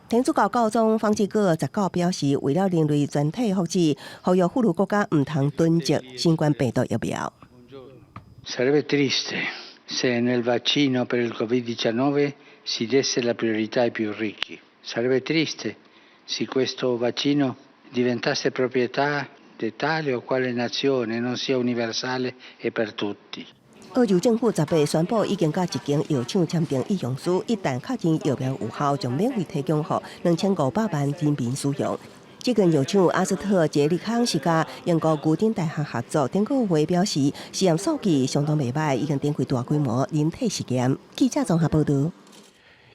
天主教教宗方濟各19表示，為了人類全體福祉，呼籲富裕國家毋通囤積新冠病毒疫苗。 Sarebbe triste se nel vaccino per il Covid-19 si desse la priorità ai più ricchi. Sarebbe triste se questo vaccino diventasse proprietà di tale o quale nazione, non sia universale e per tutti. 澳洲政府18宣布，已經佮一間藥廠簽訂意向書，一旦確認疫苗有效，將免費提供予2500萬人民使用。這間藥廠阿斯特捷利康是佮英國牛津大學合作，頂個月表示，試驗數據相當袂䆀，已經展開大規模人體實驗。記者綜合報導。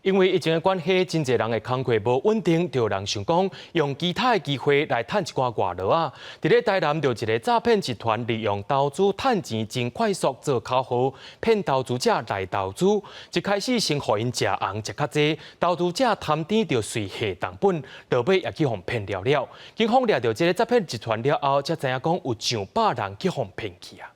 因為疫情的關係，真濟人的工課無穩定，就有人想講用其他的機會來趁一寡外勞仔。佇咧台南，就一個詐騙集團利用投資趁錢真快速做口號，騙投資者來投資。一開始先予𪜶食紅食較濟，投資者貪甜就隨下重本，落尾也去予騙了了。警方掠著這个詐騙集團了後，才知影講有上百人去予騙去啊。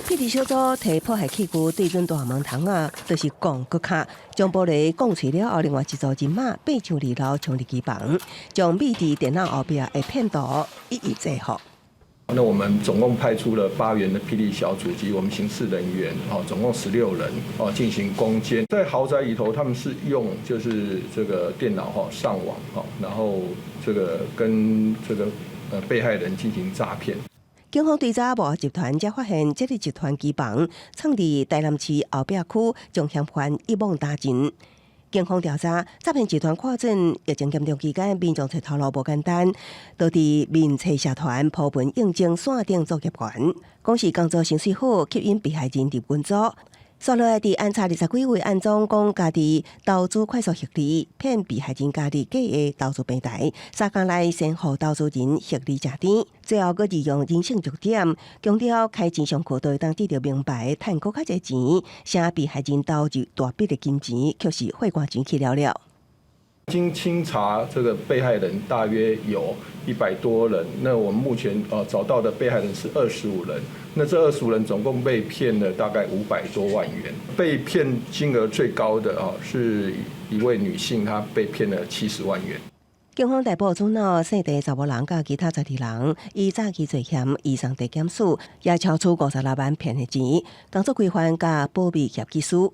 霹靂小組提破壞器具對準大門窗仔，就是摃閣敲，將玻璃摃碎了後，另外一組人馬爬上二樓，衝入機房，將秘佇電腦後壁的騙徒一一制服。那我們總共派出了8員的霹靂小組及我們刑事人員，哦，總共16人，哦，進行攻堅。在豪宅裡頭，他們是用就是這個電腦哈上網哈，然後這個跟這個被害人進行詐騙。警方追查幕後集團，才發現這个集團機房藏佇台南市後壁區，將嫌犯一網打盡。警方調查，詐騙集團看準疫情嚴重期間，民眾揣頭路無簡單，就佇面冊社團鋪文應徵線頂作業員，講是工作薪水好，吸引被害人入群組。紲落來佇安插20幾位案中，講家己投資快速獲利，騙被害人加入假的投資平台，3工內先予投資人獲利食甜，最後閣利用人性弱點，強調開錢上課都會當得著名牌，趁閣較濟錢，請被害人投入大筆的金錢，卻是血汗錢去了了。經清查，這個被害人大約有100多人。那我們目前找到的被害人是25人。那這25人總共被騙了大概500多萬元。被騙金額最高的啊是一位女性，她被騙了70萬元。警方逮捕主腦姓鄭查某人佮其他12人，以詐欺罪嫌移送地檢署，也抄取56萬騙的錢，工作規範佮保密協議書。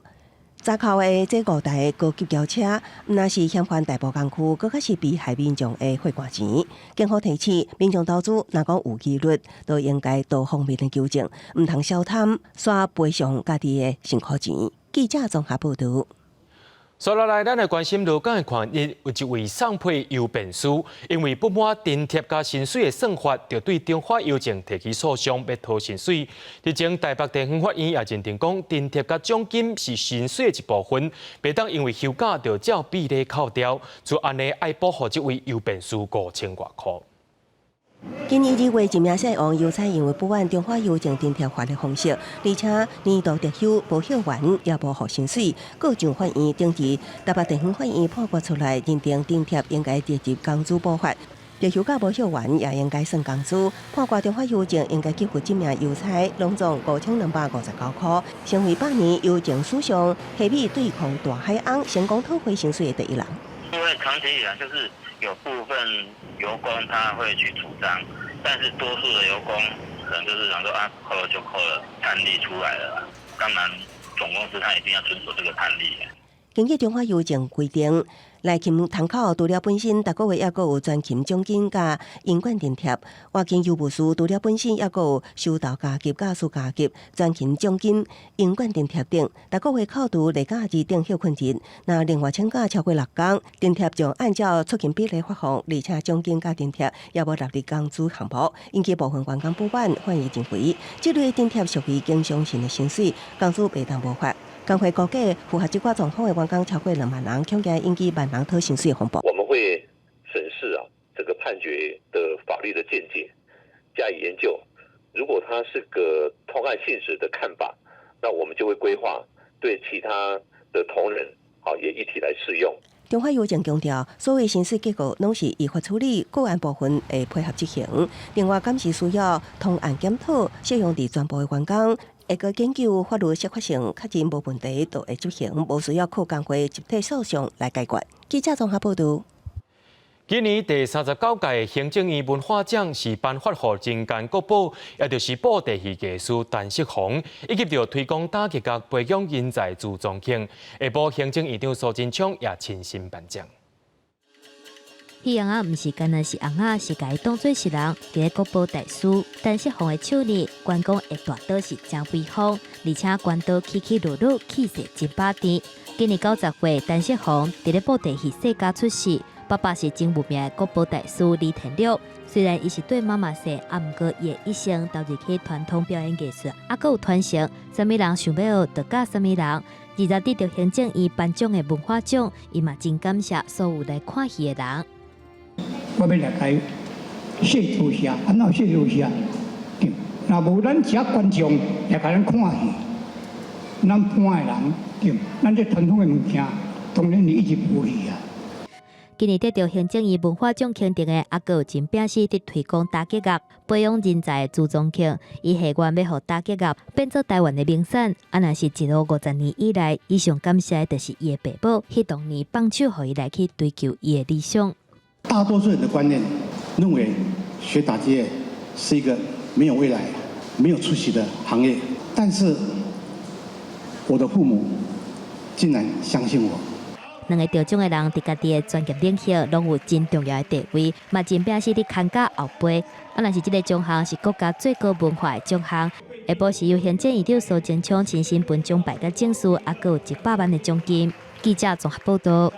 查扣的這五台高級轎車，毋但是嫌犯代步工具，閣較是被害民眾的血汗錢。警方提醒民眾投資，若講有疑慮，都應該多方面的求證，毋通小貪，煞賠償家己的辛苦錢。記者綜合報導。紲落來，咱來關心鹿港的權益，有一位送批郵便師，因為不滿津貼佮薪水的算法，就對中華郵政提起訴訟，欲討薪水。日前台北地方法院也認定講，津貼佮獎金是薪水的一部分，袂當因為休假就照比例扣掉，就按呢愛補予這位郵便師5000外箍。今年2月，一名姓王郵差因為不滿中華郵政津貼發的方式，而且年度特休無休完，也無予薪水，告上法院，頂日台北地方法院判決出來，認定津貼應該列入工資補發，特休假無休完也應該算工資。判決中華郵政應該給付這名郵差攏總5259塊，成為百年郵政史上黑米對抗大海翁成功討回薪水的第一人。因為長期以來就是有部分郵工他會去主張，但是多數的郵工可能就是想說啊，扣了就扣了，案例出來了，當然總公司他一定要遵守這個判例。根據中華郵政規定，內勤窗口除了本身，逐個月猶閣有全勤獎金佮迎冠津貼。外勤郵務士除了本身，猶閣有收到加給、駕駛加給、全勤獎金、迎冠津貼等。逐個月扣除例假日等歇睏日，若另外請假超過6工，津貼將按照出勤比例發放，而且獎金佮津貼也無納入工資項目。引起部分員工不滿，反映認為，這類津貼屬於經常性的薪水，公司袂當無發。工會估計符合這寡狀況的員工超過2萬人，恐驚引起萬人討薪水風暴。我們會審視啊，這個判決的法律的見解，加以研究。如果它是個通案性質的看法，那我們就會規劃對其他的同仁，好也一體來適用。中華郵政強調，所有薪水結構攏是依法處理，個案部分會配合執行。另外，監視需要通案檢討，適用佇全部的員工。會閣研究法律適法性，確認無問題，就會執行，無需要靠工會集體訴訟來解決。記者綜合報導。今年第39屆行政院文化獎是頒發予人間國寶，也就是布袋戲藝師陳世紘，以及著推廣打擊樂培養人才朱宗慶。下晡行政院長蘇貞昌也親身頒獎。彼尪仔毋是干焦是尪仔，是共伊當做是人。佇咧國寶大師陳世紘的手裡，關公的大刀是誠威風，而且關刀起起落落，氣勢真霸天。今年90歲，陳世紘佇咧布袋戲世家出世，爸爸是真有名的國寶大師李天祿。雖然伊是綴媽媽姓，啊，毋過伊的一生投入去傳統表演藝術，啊，閣有傳承，啥物人想欲學，就教啥物人。二十得著行政院頒獎的文化獎，伊嘛真感謝所有來看戲的人。我欲來共伊說多謝，按怎說多謝？對，若無咱遮觀眾來共咱看戲，咱伴的人，對，咱這傳統的物件，當然是一直無去啊。今年得著行政院文化獎肯定的，啊，閣有真摒死佇推廣打擊樂、培養人才的朱宗慶，伊誓願欲予打擊樂變做台灣的名產。啊，若是一路50年以來，伊上感謝的就是伊的爸母，彼當年放手予伊來去追求伊的理想。大多數人的觀念認為學打擊樂是一個沒有未來、沒有出息的行業，但是我的父母竟然相信我。兩个得獎的人，佇家己的專業領域攏有真重要的地位，嘛真摒死佇看教後輩。啊，若是這个獎項是國家最高文化的獎項，下晡是由行政院長蘇貞昌親身頒獎牌佮證書，啊，閣有100萬的獎金。記者綜合報導。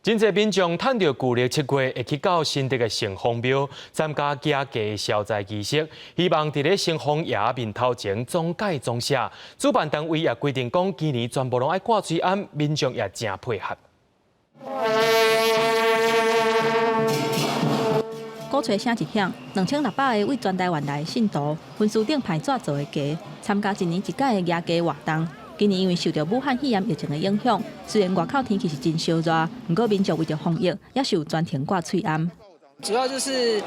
真濟民眾趁著舊曆7月會去到新竹的城隍廟參加蜈蚣消災儀式，希望佇咧城隍爺面頭前總解總赦。主辦單位也規定講，今年全部攏愛掛喙罨，民眾也誠配合。鼓槌聲一響，2600個為全台灣來的信徒，分書頂排紙做的蜈，參加一年一屆的蜈蚣活動。今年因為受著武漢肺炎疫情的影響，雖然外口天氣是真燒熱，毋過民眾為著防疫，也是有全程掛喙罨。主要就是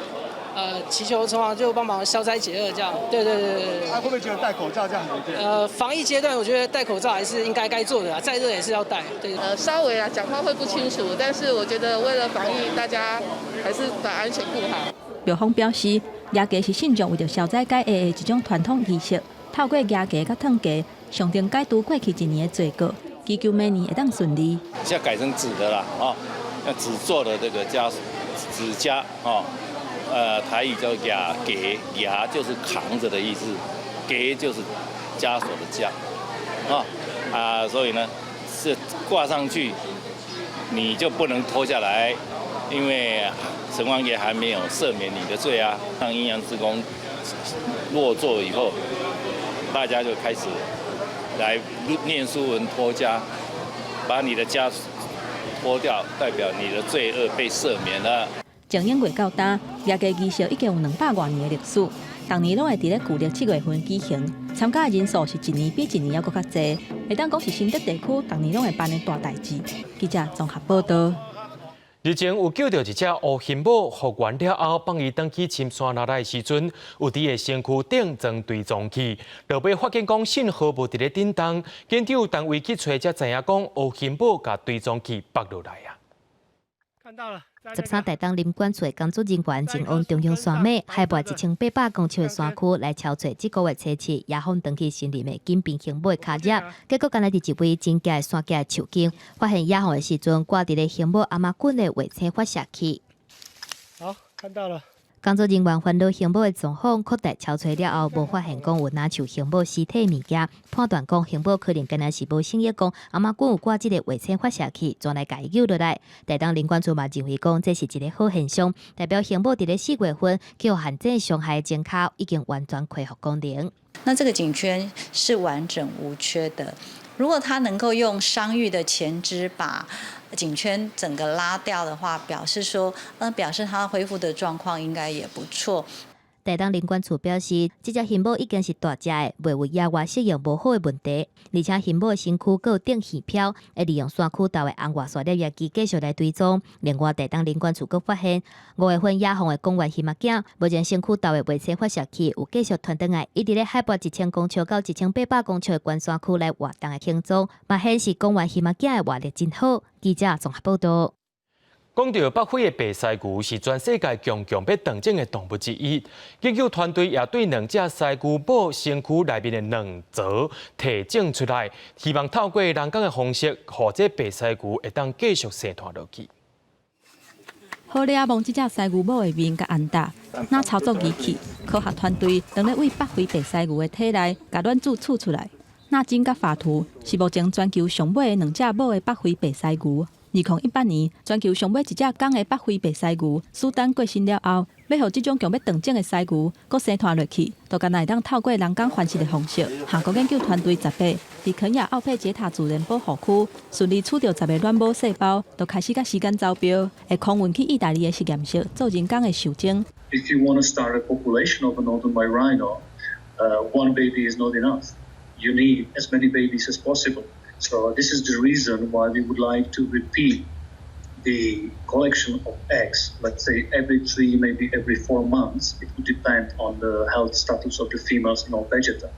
祈求城隍就幫忙消災解厄，這樣。對對對對。啊，會不會覺得戴口罩這樣很防疫階段，我覺得戴口罩還是應該該做的啊，再熱也是要戴。對。稍微啊，講話會不清楚，但是我覺得為了防疫，大家還是把安全顧好。廟方表示，蜈蚣是信眾為著消災解厄的一種傳統儀式，透過蜈蚣佮熨雞，象徵解除過去一年的罪過，祈求明年會當順利。現在改成紙的啦，哦，那紙做的這個枷紙枷，哦，台語叫蜈蚣，蜈就是扛着的意思，蚣就是枷鎖的枷，啊啊，所以呢是掛上去，你就不能脫下來，因為城隍爺還沒有赦免你的罪啊。當陰陽師公落座以後，大家就開始來念書文脫枷，把你的枷脫掉，代表你的罪惡被赦免了。從正月到今，蜈蚣儀式已經有200外年的歷史，逐年攏會佇咧舊曆7月份舉行，參加的人數是一年比一年猶閣較濟，會當講是新竹地區逐年攏會辦的大代誌。記者綜合報導。日前有救著一隻烏鴆母復原了後，放伊轉去深山內的時陣，有佇伊身軀頂裝追蹤器，落尾發現講信號無佇咧振動，檢調單位去揣才知影講烏鴆母共追蹤器縛落來啊！看到了。13台東林管處的工作人員前往中央山脈，海拔1800公尺的山區來搜揣這個月初七野放轉去森林的金邊熊母的跤跡，結果敢若佇一位真崎的山腳樹間，發現野放的時陣掛佇咧熊母亞馬遜的衛星發射器。好，看到了。工作人員翻落熊母的狀況，擴大搜揣了後，無發現講有若像熊母屍體物件，判斷講熊母可能敢若是無醒意講亞馬遜有掛這個衛星發射器，轉來共伊救落來。台東林管處嘛認為講這是一个好現象，代表熊母佇咧4月份去予旱災傷害的前跤已經完全恢復功能。那這個頸圈是完整無缺的。如果他能夠用傷愈的前肢把頸圈整個拉掉的話，表示說，表示他恢復的狀況應該也不錯。台東林管處表示，這隻熊母已經是大隻的，袂有野外適應無好的問題。而且熊母的身軀閣有定魚標，會利用山區內的紅外線攝影機繼續來追蹤。另外，台東林管處閣發現，5月份野放的公園熊仔囝，目前身軀內的衛星發射器有繼續傳轉來，伊佇咧海拔1000公尺到1800公尺的懸山區來活動的行蹤，嘛顯示公園熊仔囝的活力真好。記者綜合報導。講到北非的白犀牛是全世界強強欲斷種的動物之一，研究團隊也對兩隻犀牛母身軀內面的卵巢提種出來，希望透過人工的方式，予這白犀牛會當繼續生湠落去。好咧，望這隻犀牛母的面佮按打，若操作儀器，科學團隊當咧對北非白犀牛的體內，共卵子取出來。納金佮法圖是目前全球上尾的兩隻母的北非白犀牛。2018年，全球上尾一隻公的北非白犀牛蘇丹過身了後，欲予這種強欲斷種的犀牛閣生湠落去，就干焦會當透過人工繁殖的方式。韓國研究團隊十八佇肯亞奧佩傑塔自然保護區順利取著10个卵母細胞，就開始佮時間走標，會空運去意大利的實驗室做人工的受精。 If you want to start a population of a northern white rhino, one baby is not enough. You need as many babies as possible. So this is the reason why we would like to repeat the collection of eggs, let's say every 3, maybe every 4 months. It would depend on the health status of the females in Ol Pejeta.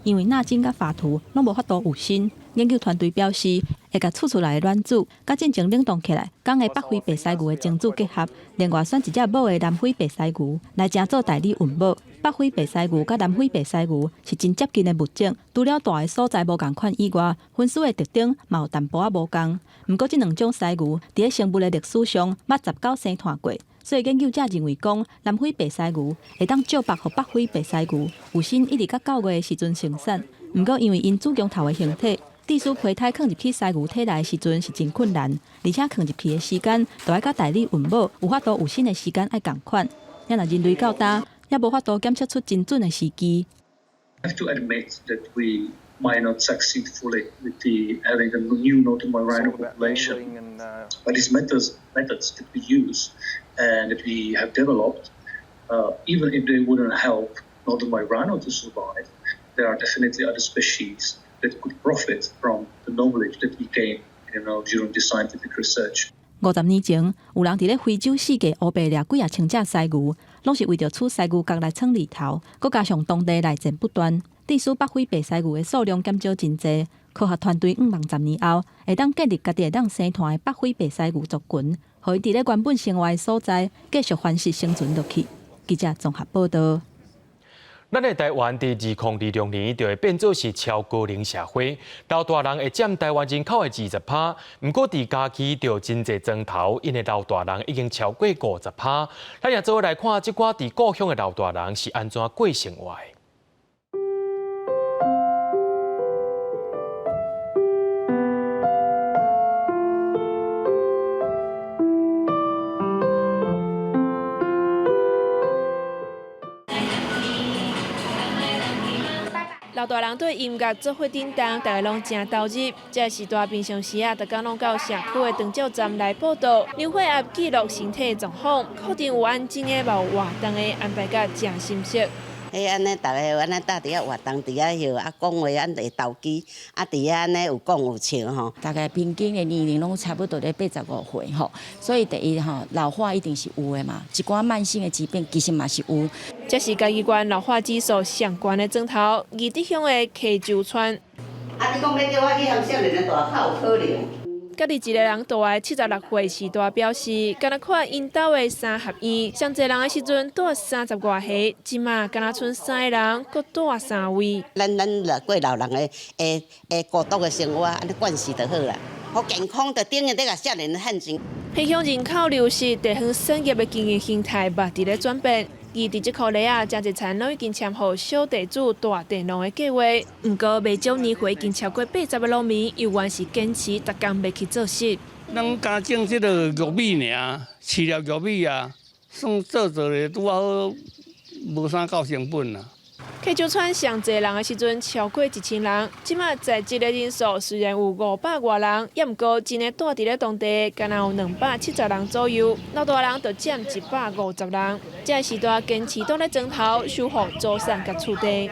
因為納金佮法圖攏無法度有身，研究團隊表示，會共取出來的卵子，佮進前冷凍起來，公的北非白犀牛的精子結合，另外選一隻母的南非白犀牛來成做代理孕母。北非白犀牛佮南非白犀牛是真接近的物種，除了蹛的所在無仝款以外，分屍的特徵嘛有淡薄仔無仝。毋過這兩種犀牛佇咧生物的歷史上，捌19生湠過。所以研究者認為講，南非白犀牛會當借腹予北非白犀牛有身一直到9月的時陣生產。毋過因為𪜶子宮頭的形體，致使胚胎囥入去犀牛體內的時陣是真困難，而且囥入去的時間就愛佮代理孕母有法度有身的時間愛仝款。也若人類到今也無法度檢測出精準的時機。 Have to admit that we might not succeed fully with the having a new northern white rhino population, but these methods that we use and that we have developed, even if they wouldn't help northern white rhino to survive, there are definitely other species that could profit from the knowledge that we gain during the scientific research. 50年前，有人佇咧非洲四界烏白掠幾仔千隻犀牛，攏是為著取犀牛角來創厘頭，閣加上當地內戰不斷，致使北非白犀牛的數量減少真濟。科學團隊向望10年後，會當建立家己會當生湠的北非白犀牛族群，予𪜶佇咧原本生活的所在繼續繁殖生存落去。記者綜合報導。咱的台灣佇2026年就會變做是超高齡社會，老大人會佔台灣人口的20%。毋過佇家己就真濟莊頭，𪜶的老大人已經超過50%。咱也做伙來看這寡佇故鄉的老大人是按怎過生活的。老大人對音樂做伙振動，大家攏誠投入。這時代平常時啊，逐工攏到社區的長照站來報到，量血壓、記錄身體狀況，確定有安靜的，嘛有活動的安排甲誠心適。彼按呢，逐个按呢搭佇遐活動，佇遐笑，啊講話按會投機，啊佇遐按呢有講有笑吼。大概平均的年齡攏差不多咧85歲吼，所以第一吼老化一定是有的嘛，一寡慢性的疾病其實嘛是有。這是嘉義縣老化指數上懸的莊頭，義德鄉的溪洲村。啊，你講欲叫我去予少年的大較有可能。家己一个人蹛的76歲時代表示，敢若看𪜶兜的三合院，上濟人的時陣蹛30外個，這馬敢若賰三个人，閣蹛三位。咱來過老人的的的孤獨的生活，按呢慣勢就好啦。好健康，就等於咧共少年漢子。偏鄉人口流失，地方產業的經營形態嘛佇咧轉變。而佇這箍里啊，誠濟田攏已經簽予小地主、大地農的計劃。毋過，袂少年歲已經超過80的農民，猶原是堅持逐工欲去做穡。咱敢種這个玉米爾，飼料玉米啊，算做做咧拄好無啥夠成本啦。溪洲村上濟人的時陣超過1000人，這馬在職的人數雖然有500外人，也毋過真的蹛佇咧當地，敢若有270人左右，老大人就佔150人。這个時代堅持蹛咧莊頭守護祖產佮厝地。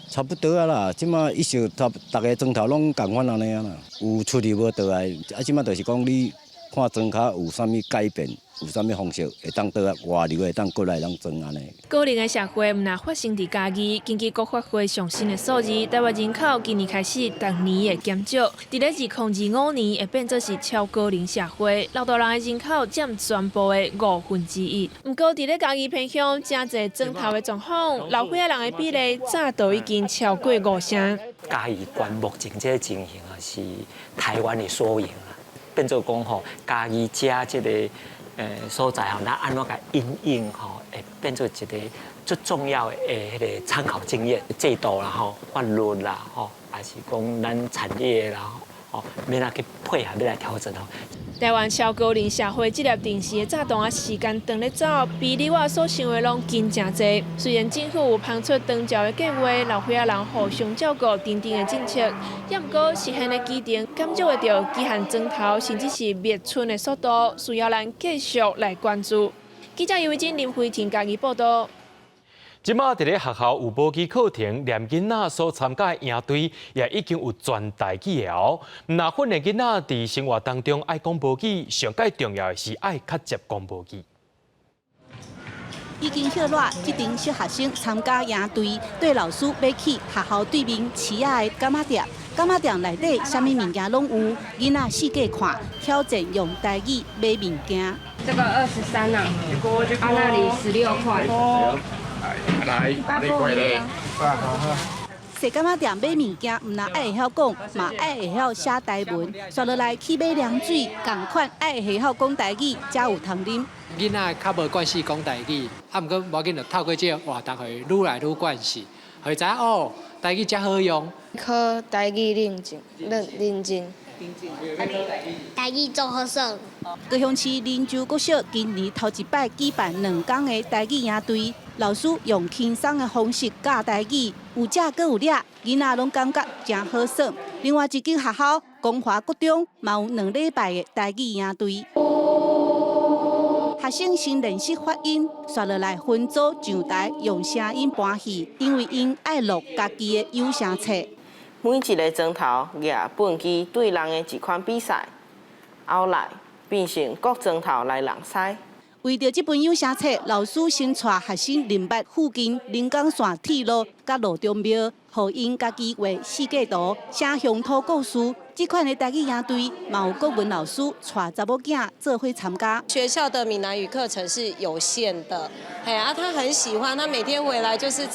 差不多啊啦，這馬一時逐個莊頭攏仝款按呢啊啦，有出入無倒來，啊，這馬就是講你看莊跤有啥物改變。有啥物方式會當倒來外流會當過來當裝按呢？高齡的社會毋但發生佇嘉義，根據國發會上新的數字，台灣人口今年開始逐年會減少，佇咧2025年會變做是超高齡社會，老大人的人口佔全部的1/5。毋過佇咧嘉義偏鄉，誠濟莊頭的狀況，老歲仔人的比例早就已經超過5成。嘉義縣目前這个情形啊，是台灣的縮影啊，變做講吼，嘉義遮這个。所在吼，咱按怎共因應吼，會變做一个最重要的彼个參考經驗制度啦吼，法律啦吼，還是講咱產業啦吼，欲按怎去配合，欲來調整吼。台灣超高齡社會這粒定時的炸彈啊，時間長咧走，比你我所想的攏緊誠濟。雖然政府有拋出長照的計劃，老歲仔人互相照顧等等的政策，也毋過實現的基層感受會著機械磚頭，甚至是滅村的速度，需要咱繼續來關注。記者尤偉珍、林慧婷嘉義報導。這馬佇咧學校有母語課程，連囡仔所參加的營隊也已經有全台語的哦。若訓練囡仔佇生活當中愛講母語，上蓋重要的是愛較捷講母語。已經歇熱，這陣小學生參加營隊，綴老師欲去學校對面市仔的柑仔店。柑仔店內底啥物物件攏有，囡仔四界看，挑戰用台語買物件。這個23啊，啊那裡16塊。來，你過來。踅柑仔店買物件，毋但愛會曉講，嘛愛會曉寫台文。紲落來去買涼水，仝款愛會曉講台語，才有通啉。囡仔較無慣勢講台語，啊，毋過無要緊，就透過這個活動，予伊愈來愈慣勢，予伊知影哦，台語遮好用。考台語認證，認認證。台語做好耍。高雄市林州國小今年頭一擺舉辦兩工的台語營隊，老師用輕鬆的方式教台語，有食閣有掠，囡仔攏感覺誠好耍。另外一間學校光華國中嘛有兩禮拜的台語營隊，學生先練習發音，紲落來分組上台用聲音搬戲，因為𪜶愛錄家己的有聲冊。每一个莊頭舉畚箕對人的一款比賽，後來變成各莊頭來人賽。為著這本有聲冊，老師先帶學生認捌附近臨港線鐵路佮路中廟，予𪜶家己畫設計圖、寫鄉土故事。這款的台語營隊，嘛有國文老師帶查某囝做伙參加。學校的閩南語課程是有限的，嘿啊，他很喜歡，他每天回來就是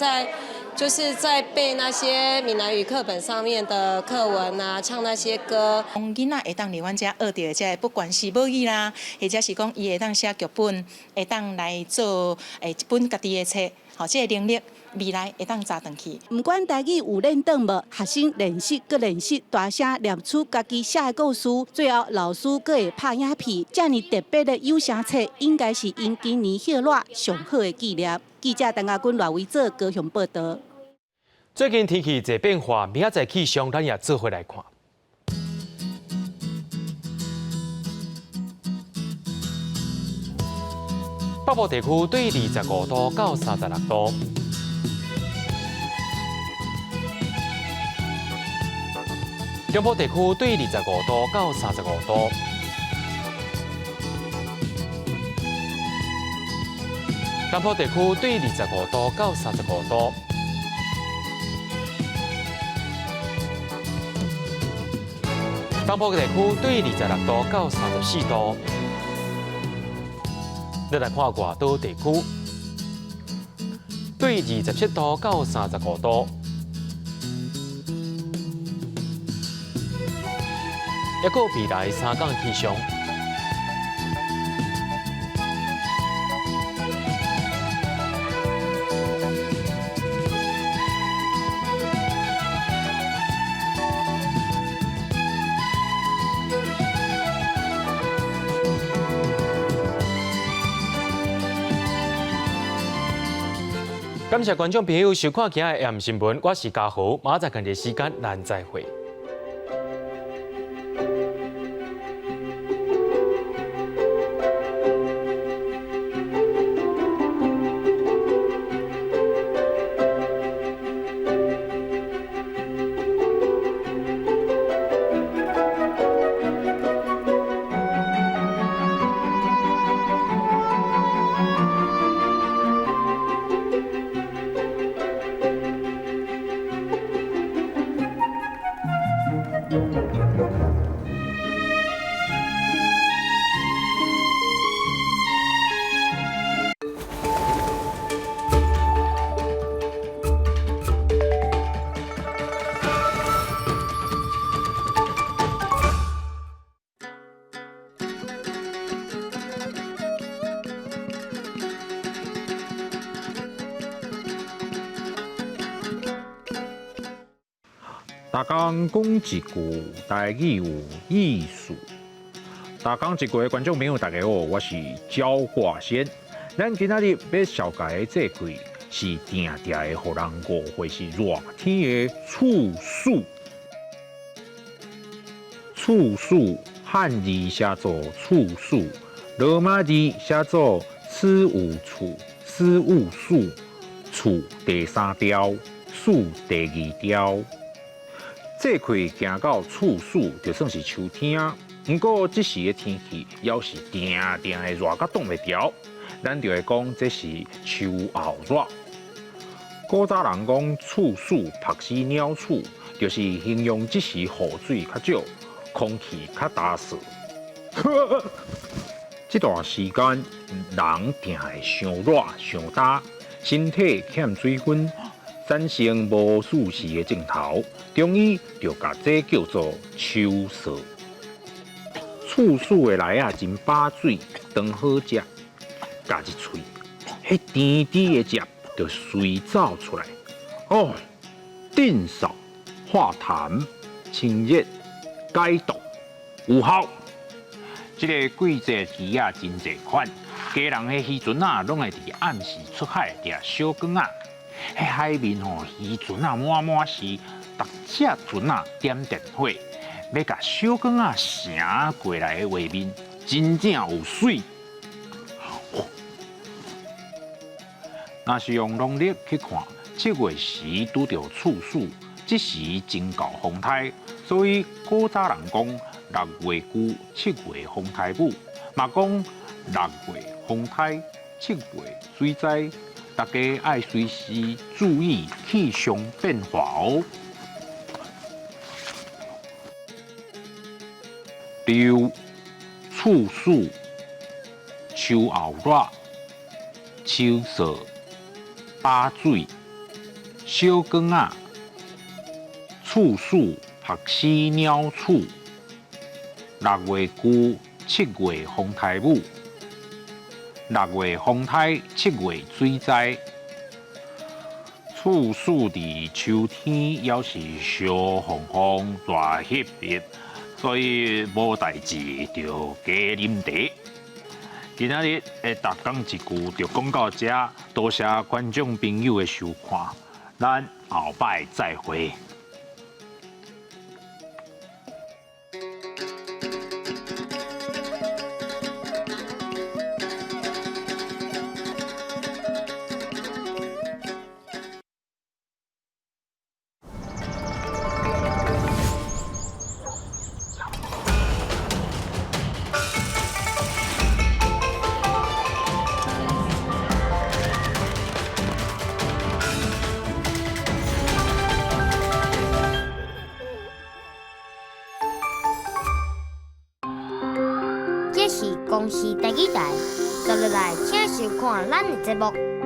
在背那些閩南語課本上面的課文啊，唱那些歌。囡仔會當佇阮遮學著這个，不管是母語啦，或者是講伊會當寫劇本，會當來做一本家己的冊，吼，這个能力未來會當紮轉去。毋管台語有練轉無，學生練習閣練習，大聲念出家己寫的故事，最後老師閣會拍影片。遮爾特別的有聲冊，應該是𪜶今年歇熱上好的紀念。記者陳亞君、賴維哲高雄報導。最近天氣濟變化，明仔載氣象，咱也做伙來看。北部地區對25度到36度。中部地區對25度到35度。南部地區對25度到35度。东部地区對26度到34度。咱來看外島地區，對27度到35度。抑閣未來三工氣象。感謝觀眾朋友收看今日的 M 新聞，我是家豪，明仔載仝個時間咱再會。逐工講一句台語有意思。逐工一句的觀眾朋友，大家好，我是焦華仙。咱今仔日欲紹介的這句是定定會予人誤會是熱天的處暑。處暑漢字寫做處暑，羅馬字寫做此有處，此有暑，處第三調，暑第二調。這氣行到處暑，就算是秋天啊。毋過這時的天氣，猶是定定會熱甲擋袂牢，咱就會講這是秋後熱。古早人講處暑曝死鳥鼠，就是形容這時雨水較少，空氣較焦燥。這段時間，人定會傷熱、傷焦，身體欠水分，產生無舒適的症頭，中醫就共這叫做秋燥。處暑的梨仔真飽水，當好食，咬一喙，彼甜甜的汁就隨走出來。哦，鎮嗽、化痰、清熱、解毒，有效。這个季節魚仔真濟款，家人的漁船仔攏會佇暗時出海掠小卷仔。彼海面吼，漁船仔滿滿是，逐隻船仔點電火，欲共小卷仔成過來的畫面，真正有媠。若是用農曆去看，七月時拄著處暑，這時真夠風颱，所以古早人講六月龜，七月風颱母，嘛講六月風颱，七月水災。大家愛隨時注意氣象變化哦。六處暑、秋後熱、秋燥、飽水、小卷仔、處暑曝死鳥鼠、六月龜、七月風颱母。六月風颱，七月水災。處暑佇秋天，猶是燒烘烘、熱翕翕，所以無代誌就加啉茶。今仔日的逐工一句就講到這，多謝觀眾朋友的收看，咱後擺再會。收看咱的節目。